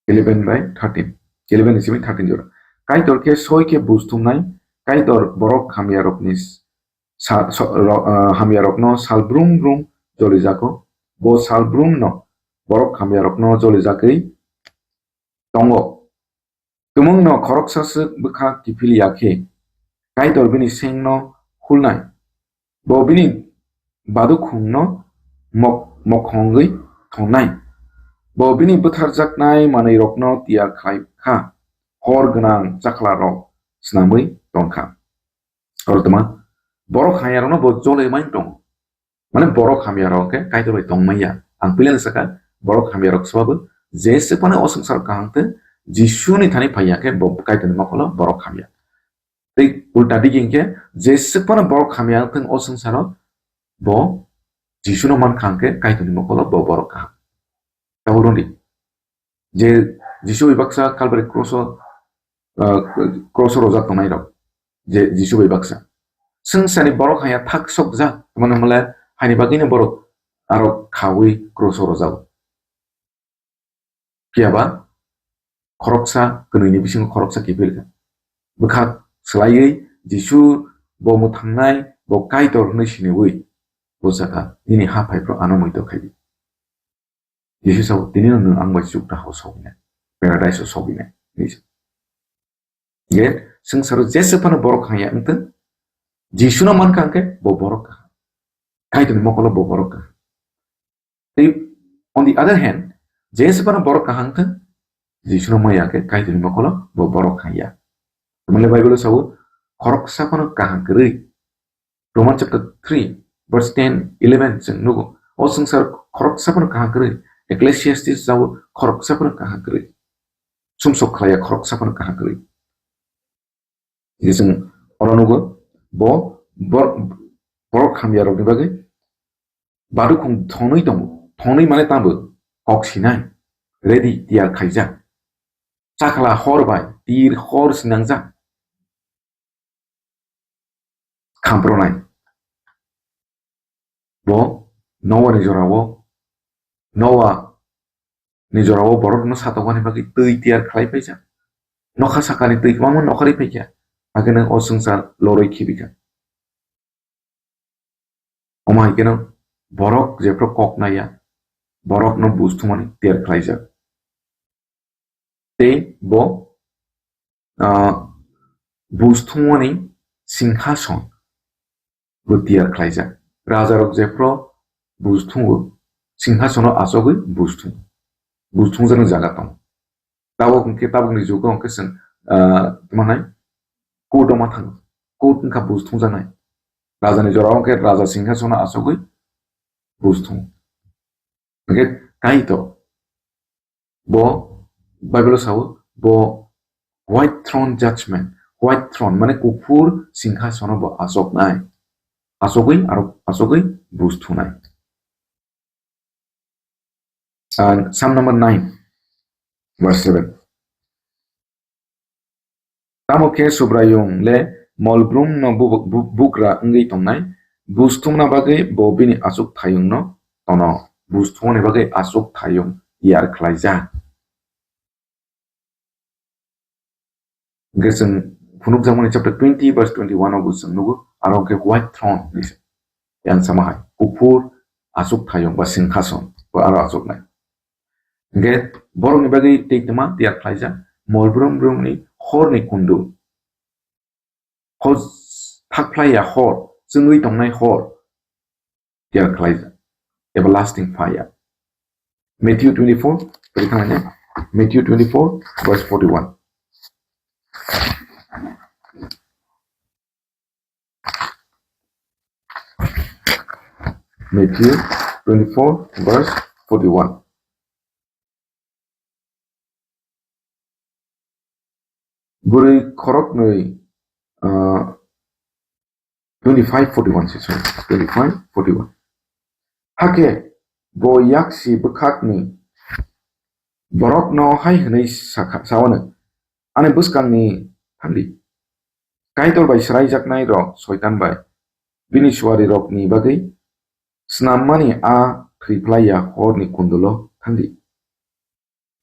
Eleven by thirteen. Eleven ni simi thirteen jora. Kaitor khe soi khe buj thumnai, Kaitor borok hamyarokni sa-, so-, ro-, ah, hamyarokno sal brum brum jolijago. Bo sal brum no borok hamyarokno jolijagwi tongo. Tumungno khoroksa swk bwkha kiphil ya khe, Kaitor bini sengno hulnai. Bo bini badukhungno mok-, mokhongwi thongnai. Bo bini bwtharjaknai manwirokno tiyar khlai kha, hor gwnang chaklarok snamwi tong kha. Oro tongma borok hamyarokno bo jolai man tongo. Mane borok hamyarok khe Kaitor bai tongmaya. Ang puilano sakha, borok hamyarok swbabo jeswk phano o swngcharo kaham thwng Jisuni thani phaiya khe bo Kaitorni mokolo borok hamya. Tei ulta digi hinkhe jeswk phano borok hamya wng thwng o swngcharo bo Jisuno mankha hinkhe Kaitorni mokolo bo borok kaham. Tabuk rwdi. Je Jisu bai baksa Calvary cross o, ah, cross o rojak tongnai rok. Je Jisu bai baksa. Swngcharni borok haya thak sokjak, tamo hwnle haini bagwino borok aro khaui cross o rojak. Phiya ba khoroksa, kwnwini bisingo khoroksa kiphil kha. Bwkhak swlaiwi Jisu bo mwthangnai, bo Kaitor hwnwi siniwi bo sakha, "Nini ha phaiphru ano muitor khai di." Jisu sao, "Tini no nwng ang bai chukta hao sogwinai, paradise o sogwinai," hinwi sa. Ye, swngcharo jesa phano borok haya wngthwng, Jisuno mankha hwnkhe bo borok kaham. Kaitorni mokolo bo borok kaham. Tei on the other hand, jesa phano borok kaham wngthwng, Jisuno maya khe Kaitorni mokolo bo borok haya. Tamole Bible o sao, khoroksa phano kaham kwrwi. Roman chapter three, verse ten, eleven chwng nugo. O swngchar khoroksa phano kaham kwrwi. Ecclesiastes sao khoroksa phano kaham kwrwi. Sumsok khlaiya khoroksa phano kaham kwrwi. Hingke chwng oro nugo, bo bor-, borok hamya rokni bagwi badukhung thonwi tongo. Thonwi mane tamo kok sinai, ready, tiyar khaijak. Chakla hor bai tir hor sinangjak. Khampronai. Bo Noah ni jorao, Noah ni jorao borok no satokmani bagwi twi tiyar khlai paijak. Nokha sakani twi kwbangma nokharwi paikha. Hakhe no o swngchar loroi khibikha. Omo hai kheno borok jephru kok naiya, borok no buj thumani tiyar khlaijak. Tei bo, ah, buj thumani singhason bo tiyar khlaijak. Rajarok jephru buj thungo, singhasono achogwi buj thungo. Buj thungjaknai jaga tongo. Tabuk hwnkhe, tabukni jugo hwnkhe chwng, ah, tamo hwnai, court o ma thango. Court wngkha buj thungjaknai. Rajani jorao hwnkhe raja singhasono achogwi buj thungo. Hwnkhe Kaitor bo Bible o sao, bo white throne judgment, white throne mane kuphur singhasono bo achoknai. Achogwi aro achogwi buj thunai. And Psalm number nine, verse seven. Tamo khe Subraiyung le molbrum no bu-, bu-, bugra wngwi tongnai, buj thumna bagwi bo bini achuk thayung no tono, buj thumani bagwi achuk thayung tiyar khlaijak. Hingke chwng phunukjakmani chapter twenty verse twenty-one o bo chwng nugo, aro hwnkhe white throne hinwi se. Yang sama hai, kuphur achuk thayung ba singhason, bo aro achuknai. Hingke borokni bagwi tei twma tiyar khlaijak, mol brum brumni horni kundu. Hor thakphlaiya hor, chwngwi tongnai hor tiyar khlaijak. Everlasting fire. Matthew twenty-four, tari khanai ne? Matthew twenty-four, verse forty-one. Matthew twenty-four, verse forty-one. Bwrwi khoroknwi, ah, twenty-five forty-one se, sorry, twenty-five forty-one. Hakhe bo yaksi bwkhakni borokno hai hwnwi sakha, sa-, sao, "Ani bwskangni thangdi. Kaitor bai swraijaknai rok Soitan bai bini suarirokni bagwi snammani a thwiphlaiya horni kundulo thangdi."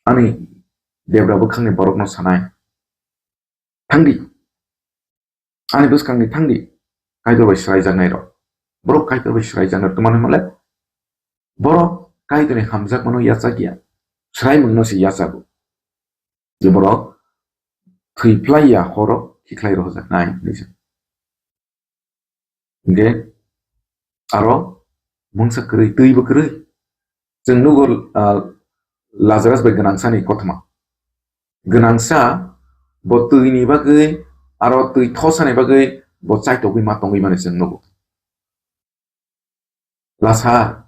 Ani debra bwkhakni borokno sanai, "Thangdi, ani bwskangni thangdi, Kaitor bai swraijaknai rok." Borok Kaitor bai swraijaknai rok, twmani hwnle borok Kaitorni hamjakmano yachak ya, swraimungno se yachago. Je borok thwiphlaiya horo khiklai rohorjaknai hinwi sa. Hingke aro mungsa kwrwi, twi bo kwrwi. Chwng nugo, ah, Lazarus bai gwnangsani kothoma. Gwnangsa bo twi ni bagwi aro twi thosani bagwi bo chaitogwi ma tongwi mani chwng nugo. Lasa,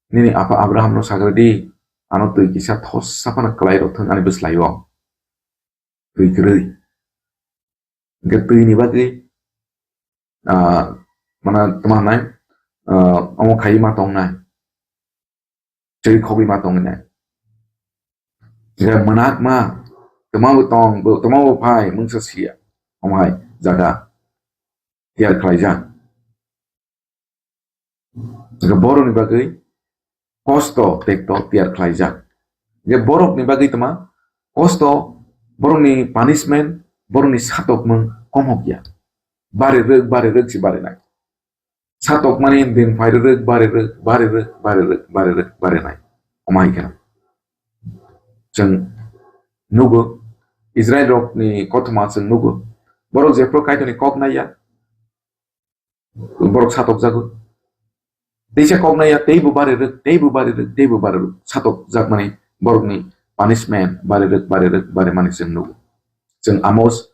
nini apa Abraham no sagra di, ano twi kisa thosa phano kwlai rw thung ani bwslai o. Twi kwrwi. Hingke twi ni bagwi, ah, mana tma nai, ah, omo khai ma tong nai. Chwi khogwi ma tong nai. Hingke mwnakma, tma bo tong, bo, tma bo phai, mungsa sia. Omo hai jaga tiyar khlaijak. Hingke borokni bagwi kosto tekto tiyar khlaijak. Hingke borokni bagwi tma kosto, borokni punishment, borokni satokmung komhok ya. Bari rwk, bari rwk si bari nai. Satokmani din phai rwk, bari rwk, bari rwk, bari rwk, bari rwk, bari nai. Omo hai kheno. Chwng nugo, Israel rokni kothoma chwng nugo. Borok jephru Kaitorni kok nai ya, borok satokjago. Teisa kok nai ya, teibo bari rwk, teibo bari rwk, teibo bari rwk. Satokjakmani borokni punishment bari rwk, bari rwk, bari mani chwng nugo. Chwng Amos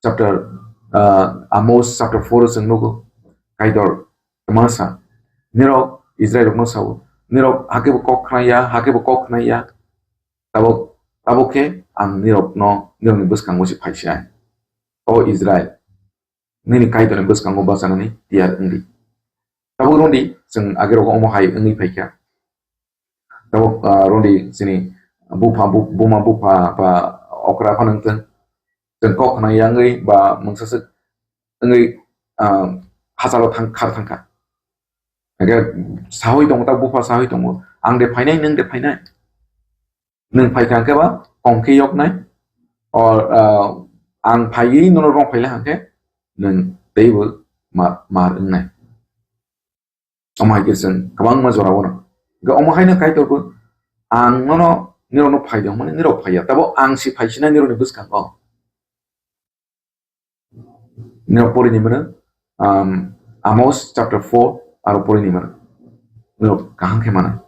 chapter, ah, Amos chapter four o chwng nugo, Kaitor tma sa, "Nirok Israel rokno sao, nirok hakhe bo kok khna ya, hakhe bo kok khna ya, tabok, tabok khe ang nirokno, nirokni bwskango se phai sinai. O Israel, nini Kaitorni bwskango bachanani tiyar wng di." Tabok rwng di, chwng age rogo omo hai wngwi phai kha. Tabok, ah, rwng di chini bupha, bu-, buma bupha, ba okra phano wng thung. Chwng kok khna ya wngwi ba mungsa swk wngwi, ah, hachalo thang, khar thang kha. Hingke sawi tongo, ta bupha sawi tongo, "Ang de phainai, nwng de phainai. Nwng phai kha hingke ba kong khe yoknai, or, ah, ang phaiwi nono rong phaila hingke nwng teibo ma-, mar wngnai." Omo hai khe chwng kwbangma jora o rw. Hingke omo haino Kaitor bo, "Ang nono, nirokno phai di," hwnmani nirok phai ya. Tabo ang si phai sinai nirokni bwskango. Nirok pori ni mano, um, Amos chapter four aro pori ni mano. Nirok kaham khe mano.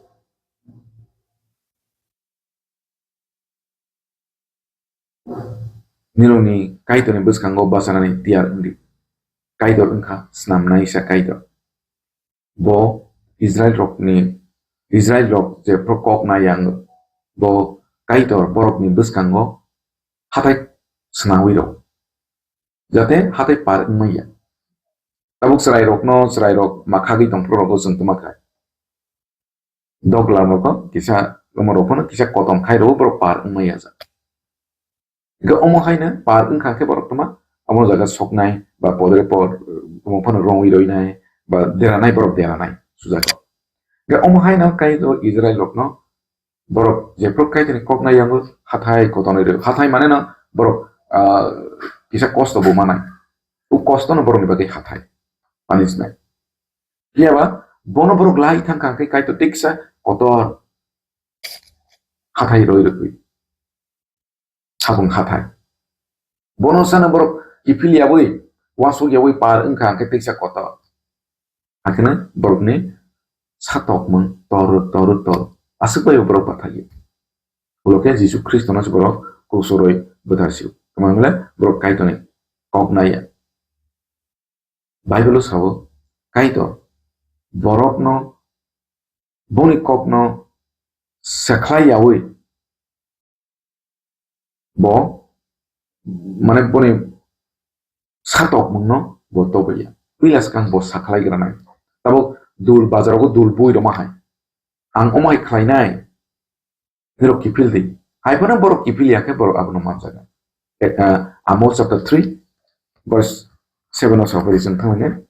Nirokni Kaitorni bwskango bachanani tiyar wng di. Kaitor wngkha snamnaisa Kaitor. Bo Israel rokni, Israel rok jephru kok nai ya wng, bo Kaitor borokni bwskango hathai swnamwi rw, jate hathai par wng manya. Tabuk chwrai rokno, chwrai rok ma khagwi tong phuru rogo chwng tma kha. Doglam rogo kisa, omo rok phano kisa kotom khai rw, borok par wng manya ja. Hingke omo haino par wngkha khe borok tma, omo jaga soknai, ba podre pod, omo phano rongwi roinai, ba deranai borok deranai, sujago. Hingke omo haino Kaitor Israel rokno borok jephru Kaitorni kok nai yango hathai kotonwi rw. Hathai mane no borok, ah, kisa kosto bo manai. O kosto no borokni bagwi hathai, punishment. Phiya ba bono borok lai thang kha khe Kaitor tei kisa kotor hathai roi rwkwi. Sabung hathai. Bono sana borok kiphil yawi, wasuk yawi par wngkha hwnkhe teisa kotor. Hakheno borokni satokmung tor, tor, tor. Aswk bai borok bathai. Ulo khe Jisu Khristono se borok kusuroi bwtharsio. Tamo hwnle borok Kaitorni kok naiya. Bible-o sao, Kaitor borokno, boni kokno sekhlai yawi bo, mane, boni satokmungno bo tobaiya. Puila swkang bo sakhlai granai. Tabuk dul, bazarogo dul bui rwma hai. Ang omo hai khlainai. Borok kiphil di. Hai phano borok kiphil ya khe borok abono manjago. Eh, ah, Amos chapter three, verse seven o sa phari chwng thangni.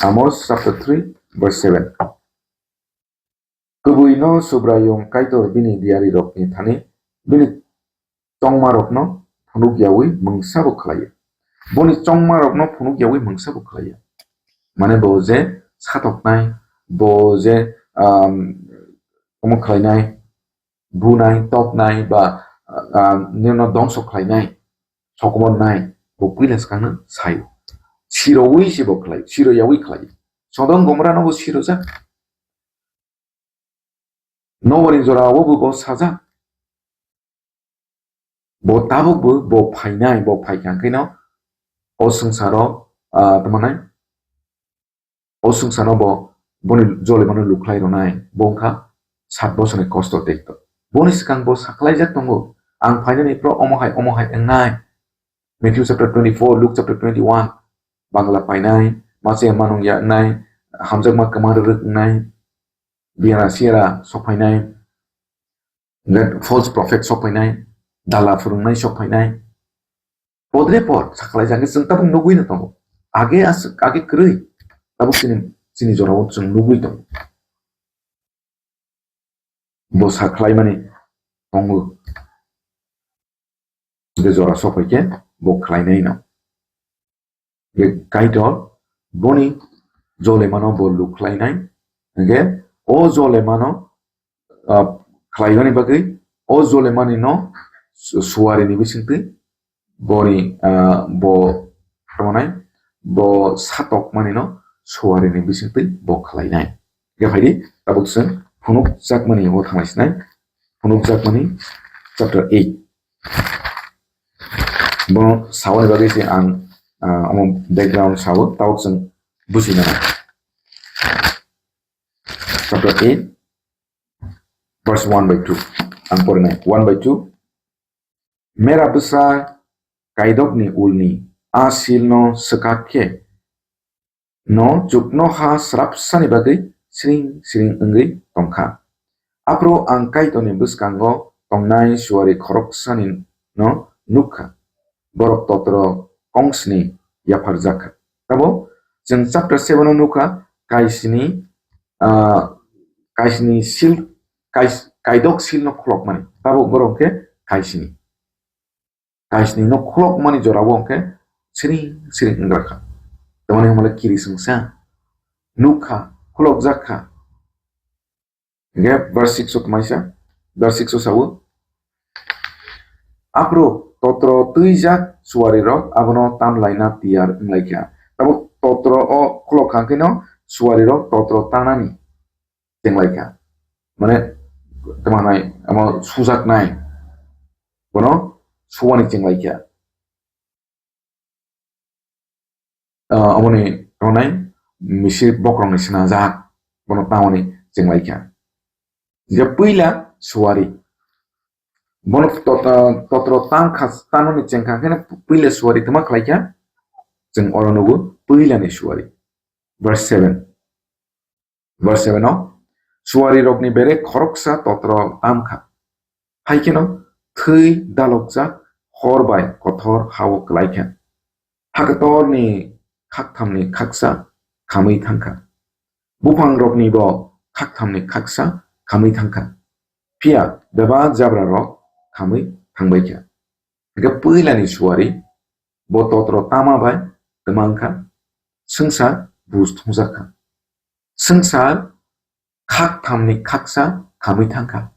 Amos chapter three, verse seven. Kwbwino Subraiyung Kaitor bini diyarirokni thani bini chongmarokno phunuk yawi mungsa bo khlaiya. Boni chongmarokno phunuk yawi mungsa bo khlaiya. Mane bo je satoknai, bo je, um, omo khlainai, bunai, toknai, ba, um, nino dongso khlainai, sokomornai, bo puila swkangno saio. Sirowi se bo khlai, siro yawi khlai. Sodom Gomorrano bo sirojak. Noboni jorao bo, bo sajak. Bo tabuk bo, bo phainai, bo phaikha hwnkhe no o swngcharo, ah, tamo nai? O swngcharo bo, boni jolimano lukhlai rwnai, bo wngkha sat bosorni kosto tei to. Boni swkang bo sakhlaijak tongo, "Ang phainani phuru omo hai, omo hai wngnai." Matthew chapter twenty-four, Luke chapter twenty-one, Bangla painai, mase manung ya wngnai, hamjakma kwma rwrwk wngnai, biara siara sok phainai, false prophet sok phainai, dala phwrwngnai sok phainai. Podre pod sakhlai jagwi chwng tabuk nugwi no tongo. Age as-, age kwrwi tabuk chini, chini jorao chwng nugwi tongo. Bo sakhlai mani tongo. Je jora sok phaikhe bo khlainai no. Hwnkhe Kaitor boni jolemano bo lukhlainai. Hwnkhe o jolemano, ah, khlaimani bagwi o jolemani no su-, suarini bisingtwi boni, ah, bo, tamo nai, bo satokmani no suarini bisingtwi bo khlainai. Hwnkhe phaidi, tabuk chwng phunukjakmani o thanglai sinai. Phunukjakmani chapter eight. Bo saoni bagwi se ang, ah, omo background sao, tabuk chwng buji nai. Chapter eight, verse one by two. Ang porinai, one by two. Mera bwsa kaidokni ulni a silno swkak khe, no chuknoha srapsani bagwi sring sring wngwi tongkha. Aphuru ang Kaitorni bwskango tongnai suari khoroksani no nukkha. Borok totro kongsni yapharjakha. Tabo chwng chapter seven o nukkha, kaisini, ah, kaisini sil, kais-, kaidok silno khulokmani. Tabo borok khe kaisini. Kaisni no khulokmani jorao hwnkhe siring siring wngrakha. Tamoni hwnmale kiri swngsa, nukha, khulokjakha. Hwnkhe verse six o tmaisa, verse six o sao, "Aphuru totro twijak suarirok abono tamlaina tiyar wnglaikha." Tabuk totro o khulok kha hwnkhe no suarirok totro tanani chenglaikha. Mane, tamo nai, amo sujaknai. Bono suwani chenglaikha. Ah, amoni tongnai misi bokrokni swnajak. Bono tamoni chenglaikha. Je puila suwari. Bono tot-, ah, totro tangkha, tanoni chengkha, hwnkhe puila suwari tama khlaikha. Chwng oro nugo puilani suwari. Verse seven. Verse seven o, "Suarirokni bere khoroksa totro tamkha. Hai kheno thwi dalokjak hor bai kothor hao kwlaikha. Hakatorni khakthamni khaksa khamwi thangkha. Buphangrokni bo khakthamni khaksa khamwi thangkha. Phiya bebak jabrarok khamwi thangbaikha." Hwnkhe puilani suari bo totro tama bai twmang kha, swngchar buj thungjakha. Swngchar khak thamni khaksa khamwi thangkha.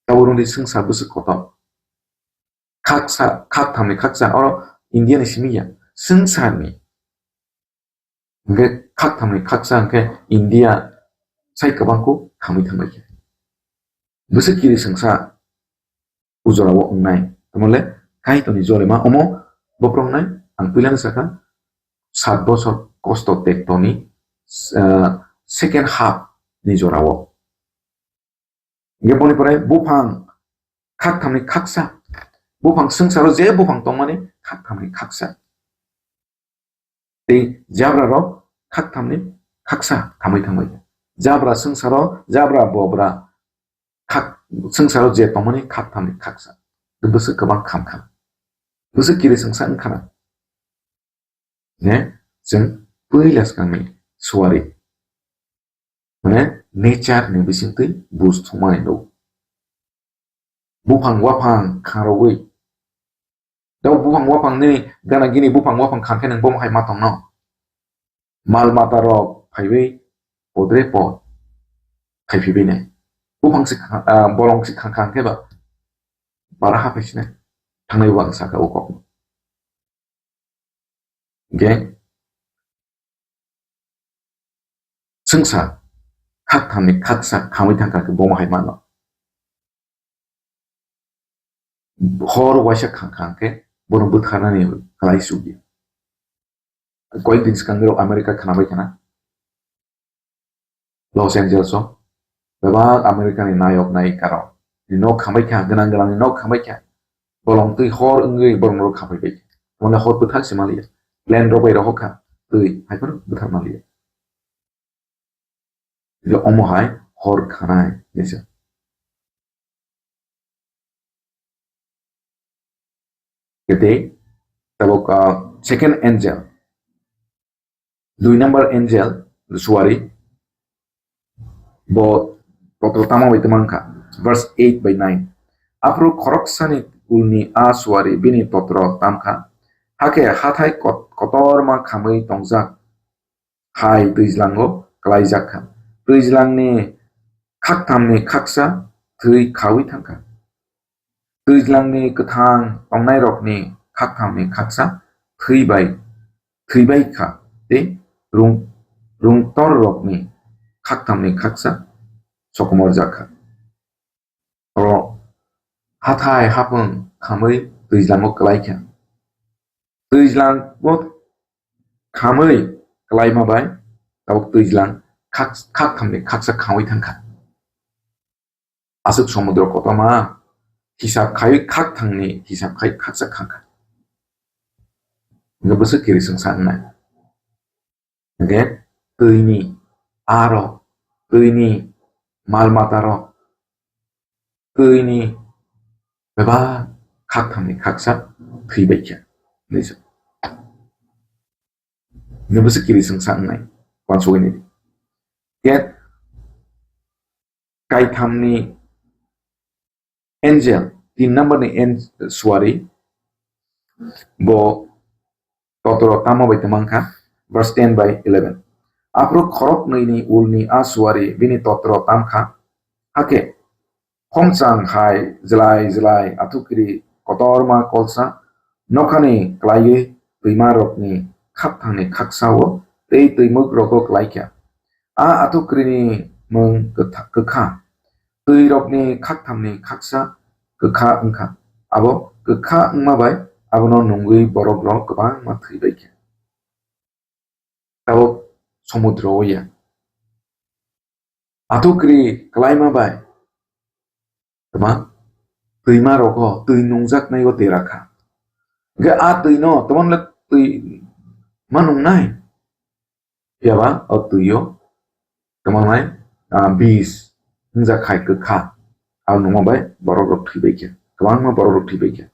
Tabuk rwngdi swngsa bwswk kotor. Khaksa, khak thamni khaksa, oro India ni simi ya, swngsa ni. Hwnkhe khak thamni khaksa hwnkhe India sai kwbangkuk khamwi thangbaikha. Bwswk kiri swngsa o jorao wngnai. Tamole Kaitorni jolema omo bophrongnai, ang puilano sakha, sat bosor kosto tektoni, ah, second half ni jorao. Hingke boni pore buphang khak thamni khaksa. Buphang swngcharo je buphang tongmani khak thamni khaksa. Tei jabra rok khak thamni khaksa khamwi thangbai. Jabra swngcharo, jabra bobra khak, swngcharo je tongmani khak thamni khaksa. Bwswk kwbang kham kha. Bwswk kiri swngsa wngkha na. Ne, chwng puila swkangni suari. Mane, nature ni bisingtwi buj thumani nuk. Buphang waphang khangrogwi. Dau buphang waphang nini gana gini buphang waphang khan khe nwng bomo hai ma tongno. Mal mata rok phaiwi podre pod khai phibai nai. Buphang se kha-, ah, bolong se khang khang khe ba bara ha phai sinai. Thangnai bo ang saka o kok. Hingke swngsa khak thamni khaksa khamwi thangkha khe bomo hai mano. Hor waisa khang khang khe bono bwtharnani kwlai sugya. Koyek din swkang rok America khwnabai khana. Los Angeles o bebak America ni nayok nayika rok ni nok khambai kha, gwnang gwnang ni nok khambai kha, bolong twi hor wngwi borok rok khambai bai kha, mane hor bwthak se maliya, plane rok bai rok kha twi hai phano bwthak maliya. Je omo hai hor khanai nisa. Kete tabok, ah, second angel, dui number angel, suari, bo totro tamo bai twmang kha, verse eight by nine. Aphuru khoroksani ulni a suari bini totro tam kha, hakhe hathai kot-, kotorma khamwi tongjak hai twijlango klaijak kha. Twijlangni khakthamni khaksa thwi khawi thang kha. Twijlangni kwthang tongnairokni khakthamni khaksa thwi bai, thwi bai kha, tei rung-, rungtorrokni khakthamni khaksa sokomorjak kha. Oro hathai hapung khamwi twijlango klai kha. Twijlango khamwi klaima bai tabuk twijlang khak-, khakthamni khaksa khamwi thang kha. Aswk somudro kotorma hisab khai khakthangni hisab khai khaksa khang kha. Hingke bwswk kiri swngsa wngnai. Hingke twini aro, twini mal mata rok, twini bebak khakthamni khaksa thwi bai kha. Hinwi sa. Hingke bwswk kiri swngsa wngnai, uansugwi naidi. Hingke kaithamni angel, tin number ni ang-, suari, bo totoro tamo bai twmang kha, verse ten by eleven. Aphuru khoroknwi ni ulni a suari bini totoro tam kha, hakhe khongchang hai jlai jlai athukiri kotorma kolsa nokhani klaiwi twimarokni khakthangni khaksa-o tei twimwk rogo klai kha. A athukrini mung kwtha-, kwkha. Twirokni khakthamni khaksa kwkha wngkha. Abo kwkha wngma bai abono nungwi borok rok kwbangma thwi bai kha. Tabuk somudro o ya. Athukri kwlaima bai. Tama twima rogo twi nungjaknai o dera kha. Hingke a twi no tamo le twi ma nungnai. Phiya ba o twi o tamo nai, ah, bis wngjak khai kwkha. A nungma bai borok rok thwi bai khe. Kwbangma borok rok thwi bai khe.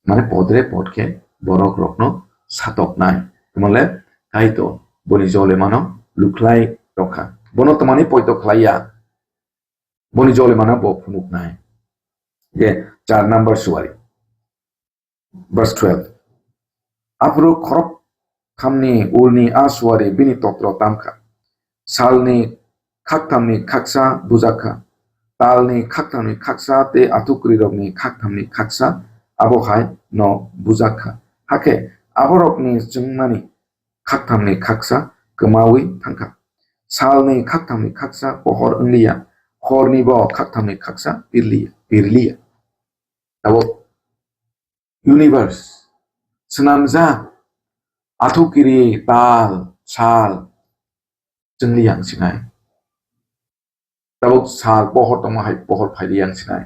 Mane podre pod khe borok rokno satoknai. Tamo le Kaitor boni jolemano lukhlai rokha. Bono twmani poito khlai ya. Boni jolemano bo phunuknai. Je char number suari. Verse twelve. Aphuru khorok thamni ulni a suari bini totro tamkha. Salni khakthamni khaksa bujak kha. Talni khakthamni khaksa tei athukrirokni khakthamni khaksa abo hai no bujak kha. Hakhe aborokni chwngmani khakthamni khaksa kwmawi thangkha. Salni khakthamni khaksa pohor wngliya, hornibo khakthamni khaksa pirliya, pirliya. Tabuk universe, swnamjak, athukiri, tal, sal, chwngliya wng sinai. Tabuk sal pohor tongma hai pohor phailiya wng sinai.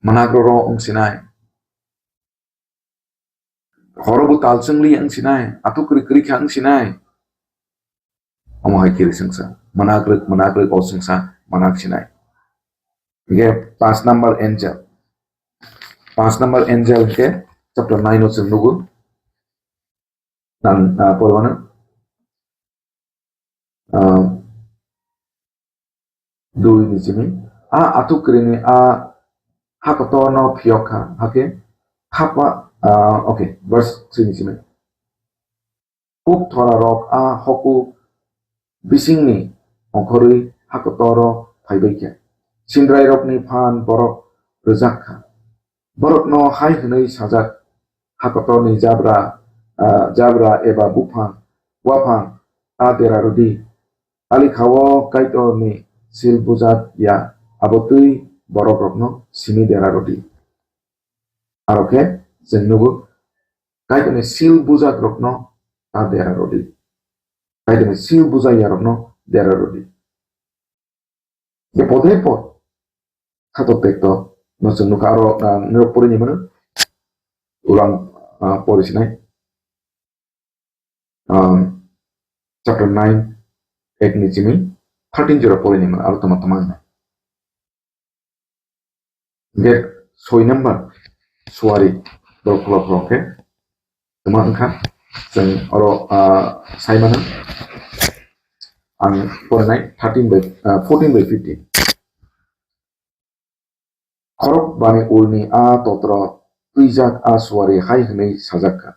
Managroro wng sinai. Horobo tal chwngli wng sinai, athukri kwrwi kha wng sinai. Omo hai kiri swngsa, managrwk, managrwk o swngsa, manak sinai. Ge paanch number angel. Paanch number angel ke chapter nine o chwng nugo. Nang, ah, porwano. Ah, dui ni simi. A athukrini a hakotorno phiyok kha, hake khapa, ah, okay, verse three ni simi. Kuk thorarok a hoku bisingni ongkhorwi hakotoro phaibai kha. Sindrairokni phan borok rwjak kha. Borokno hai hwnwi sajak, hakotorni jabra, ah, jabra eba buphang, waphang ta dera rwdi. Alikha-o Kaitorni sil bujak ya, abo twi borokrokno simi dera rwdi. Aro khe chwng nugo, Kaitorni sil bujakrokno ta dera rwdi. Kaitorni sil bujak yarokno dera rwdi. Khe podai pod, thato tekto, no chwng nukha aro, ah, norok pori ni mano. Ulang, ah, pori sinai. Um, chapter nine, ek ni simi thirteen jora pori ni mano, aro tama tama wngna. Get soi number, suari, borok khulok khulok khe. Tama wngkha, chwng oro, ah, sai mano. Ang porinai thirteen by, ah, fourteen by fifteen. Khorok bani ulni a totro twijak a suari hai hwnwi sajak kha.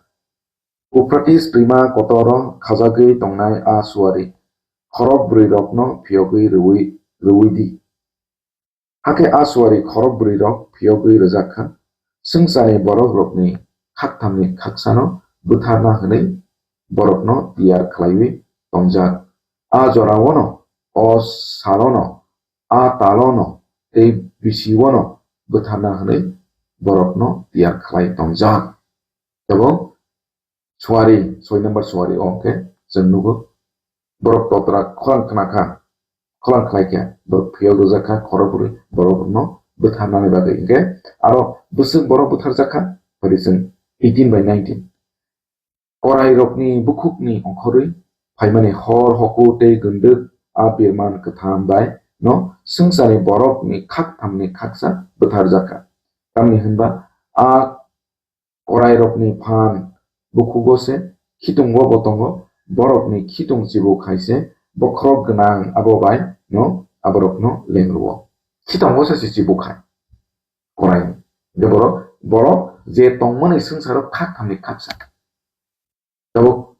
Uphratis twima kotoro khajagwi tongnai a suari khorok bwrwirokno phiyogwi rwui, rwui di. Hakhe a suari khorok bwrwirok phiyogwi rwjak kha, swngcharni borokrokni khakthamni khaksano bwtharna hwnwi borokno tiyar khlaiwi tongjak. A joraono, o salono, a talono tei bisiono bwtharna hwnwi borokno tiyar khlai tongjak. Ebo suari, soi number suari o hwnkhe chwng nugo. Borok totra khorang khna kha, khorang khlai kha, borok phiyok rwjak kha, khorok bwrwi borokno bwtharnani bagwi. Hwnkhe aro bwswk borok bwtharjak kha, phai di chwng eighteen by nineteen. Korairokni bukhukni ongkhorwi phaimani hor hoku tei gwndwk a birman kwtham bai no swngcharni borokni khakthamni khaksa bwtharjak kha. Tamni hwnba a korairokni phan bukhugo se khitungo bo tongo, borokni khitung chibuk hai se bokhorok gwnang abo bai no aborokno leng rwo. Khitungo se se chibuk hai koraini. Hwnkhe borok, borok je tongmani swngcharo khakthamni khaksa. Tabuk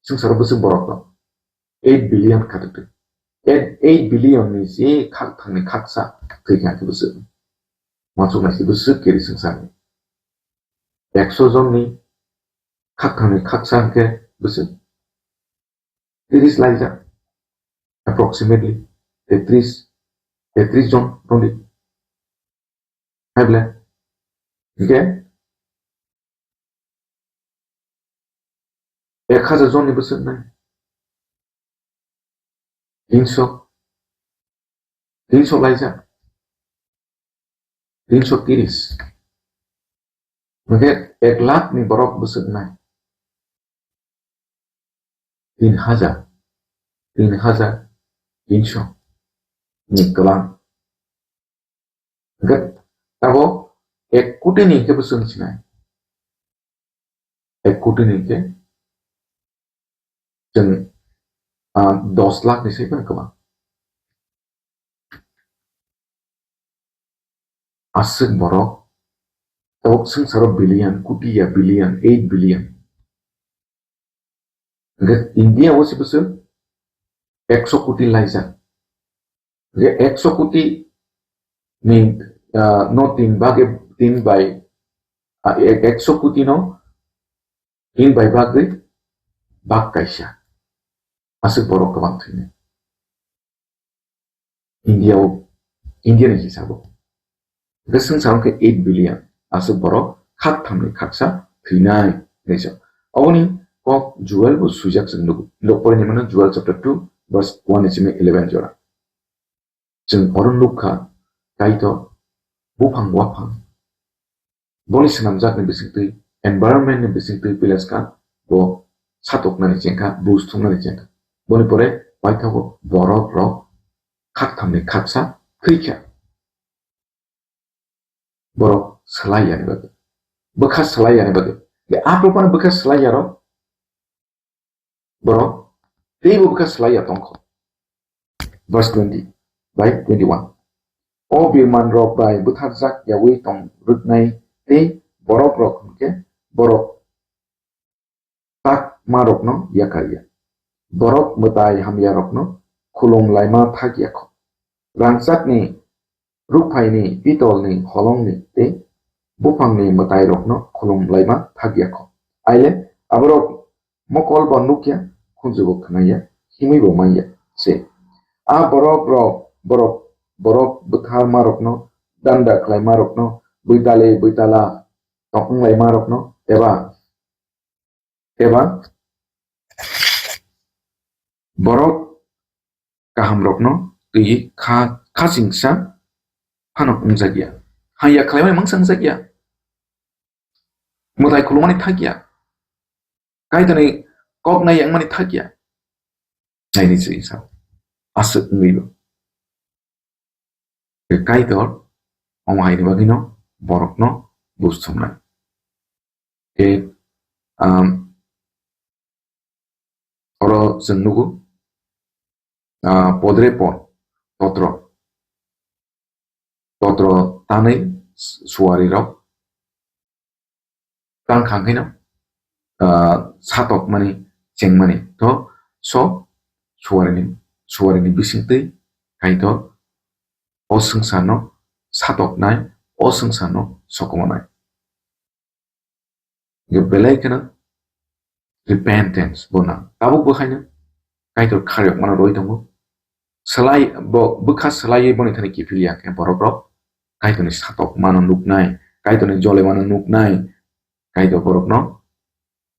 swngcharo bwswk borok tong? Eight billion kha twi. Eight, eight billion ni se khakthamni khaksa thwi kha khe bwswk. Uansuk nai se bwswk kiri swngcharni. Ekso jonni khakthamni khaksa hwnkhe bwswk tris laijak, approximately tetris, tetris jon tongdi. Hai bole? Hwnkhe ek hajar jonni bwswk nai. Tinso, tinso laijak. Tinso tiris. Hwnkhe ek lakh ni borok bwswk nai. Tin hajar. Tin hajar tinso ni kwbang. Hwnkhe abo ek koti ni hwnkhe bwswk sinai. Ek koti ni hwnkhe chwng, ah, dos lakh ni sai phano kwbang. Aswk borok, tabuk swngcharo billion, koti ya billion, eight billion. Hwnkhe India o se bwswk ekso koti laijak. Je ekso koti ni, ah, no tin bage, tin bai, ah, ek-, ekso koti no tin bai bagwi bak kaisa. Aswk borok kwbang thwinai. India o, India ni hisabo. Hwnkhe swngchar wngkhe eight billion, aswk borok khaktham ni khaksa thwinai hinwi sa. Oboni kok Joel bo swijak chwng nugo. Lok pore ni mano Joel chapter two verse one ni simi eleven jora. Chwng oro nukha, Kaitor buphang waphang boni swnamjakni bisingtwi, environment ni bisingtwi pilaskha, bo satoknani chengkha, buj thumnani chengkha. Boni pore paithago borok rok khaktham ni khaksa thwikha. Borok swlai yani bagwi, bwkha swlai yani bagwi. Be a propano bwkha swlai yaro, borok teibo bwkha swlai ya tongkho. Verse twenty bai twenty-one. O birman rok bai bwtharjak yawi tong rwknai tei borok rok hwnkhe borok takma rokno yakar ya. Borok mwtai hamya rokno khulum laima thak ya kho. Rangchakni rukphaini, pitolni, holongni tei buphangni mwtairokno khulum laima thak ya kho. Aile aborok mokol bo nuk ya, khunju bo khna ya, himwi bo man ya se. A borok rok, borok, borok bwtharmarokno, danda khlaimarokno, bwitali bwitala tong wnglaima rokno, eba, eba borok kaham rokno twi kha, kha chingsa phano wngjakya. Haya khlaimani mungsa wngjakya. Mwtai khulumani thakya. Kaitorni kok nai wngmani thakya. Naini chwng sa. Aswk wngwi bo. Kaitor omo haini bagwino borokno buj thumnai. Tei, um, oro chwng nugo, ah, podre pod, totro, totro tanwi suarirok tang kha khaino, ah, satokmani chengmani to so suarini, suarini bisingtwi Kaitor o swngcharno satoknai, o swngcharno sokomonai. Hwnkhe belai kheno repentance bo nang. Tabuk bo haino Kaitor kharyokmano roi tongo. Swlai, bo bwkha swlaiwi boni thani kiphil ya khe borok rok Kaitorni satokmano nuknai, Kaitorni jolemano nuknai, Kaitor borokno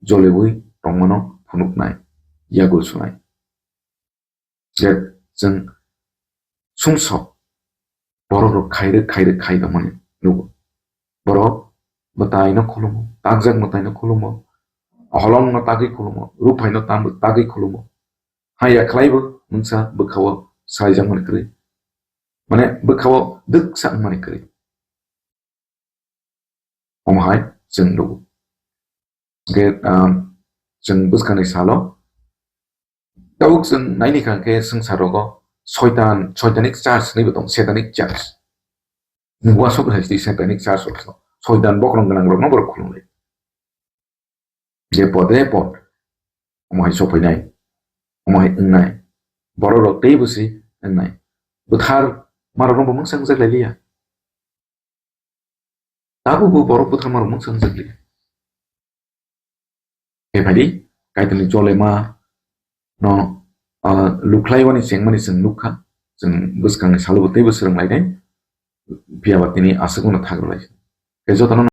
jolewi tongmano phunuknai, yagul sunai. Je chwng sumsok borok rok khairwk khairwk khai tongmani nugo. Borok mwtaino khulumo, takjak mwtaino khulumo, holongno tagwi khulumo, ruphaino tam-, tagwi khulumo. Haya khlaibo mungsa bwkhao saijakmani kwrwi. Mane bwkhao dwksa wngmani kwrwi. Omo hai chwng nugo. Hwnkhe, um, chwng bwskangni salo tabuk chwng naini kha khe swngchar rogo Soitan, Soitanic church hinwi bo tongo, Satanic church. Ni wasok hai satanic church rok. Soitan bokrok gwnang rokno borok khulumlai. Je podre pod omo hai sophainai, omo hai wngnai. Borok rok tei bwswi wngnai. Bwthar marok rok bo mungsa wngjak lai liya. Tabuk bo borok bwthar marok mungsa wngjak liya. Khe phaidi, Kaitorni jolema no, ah, lukhlaiwani chengmani chwng nukha, chwng bwskangni salo bo teibo swrwng lainai, phiya ba tini aswk no thak rwlai. Khe jotono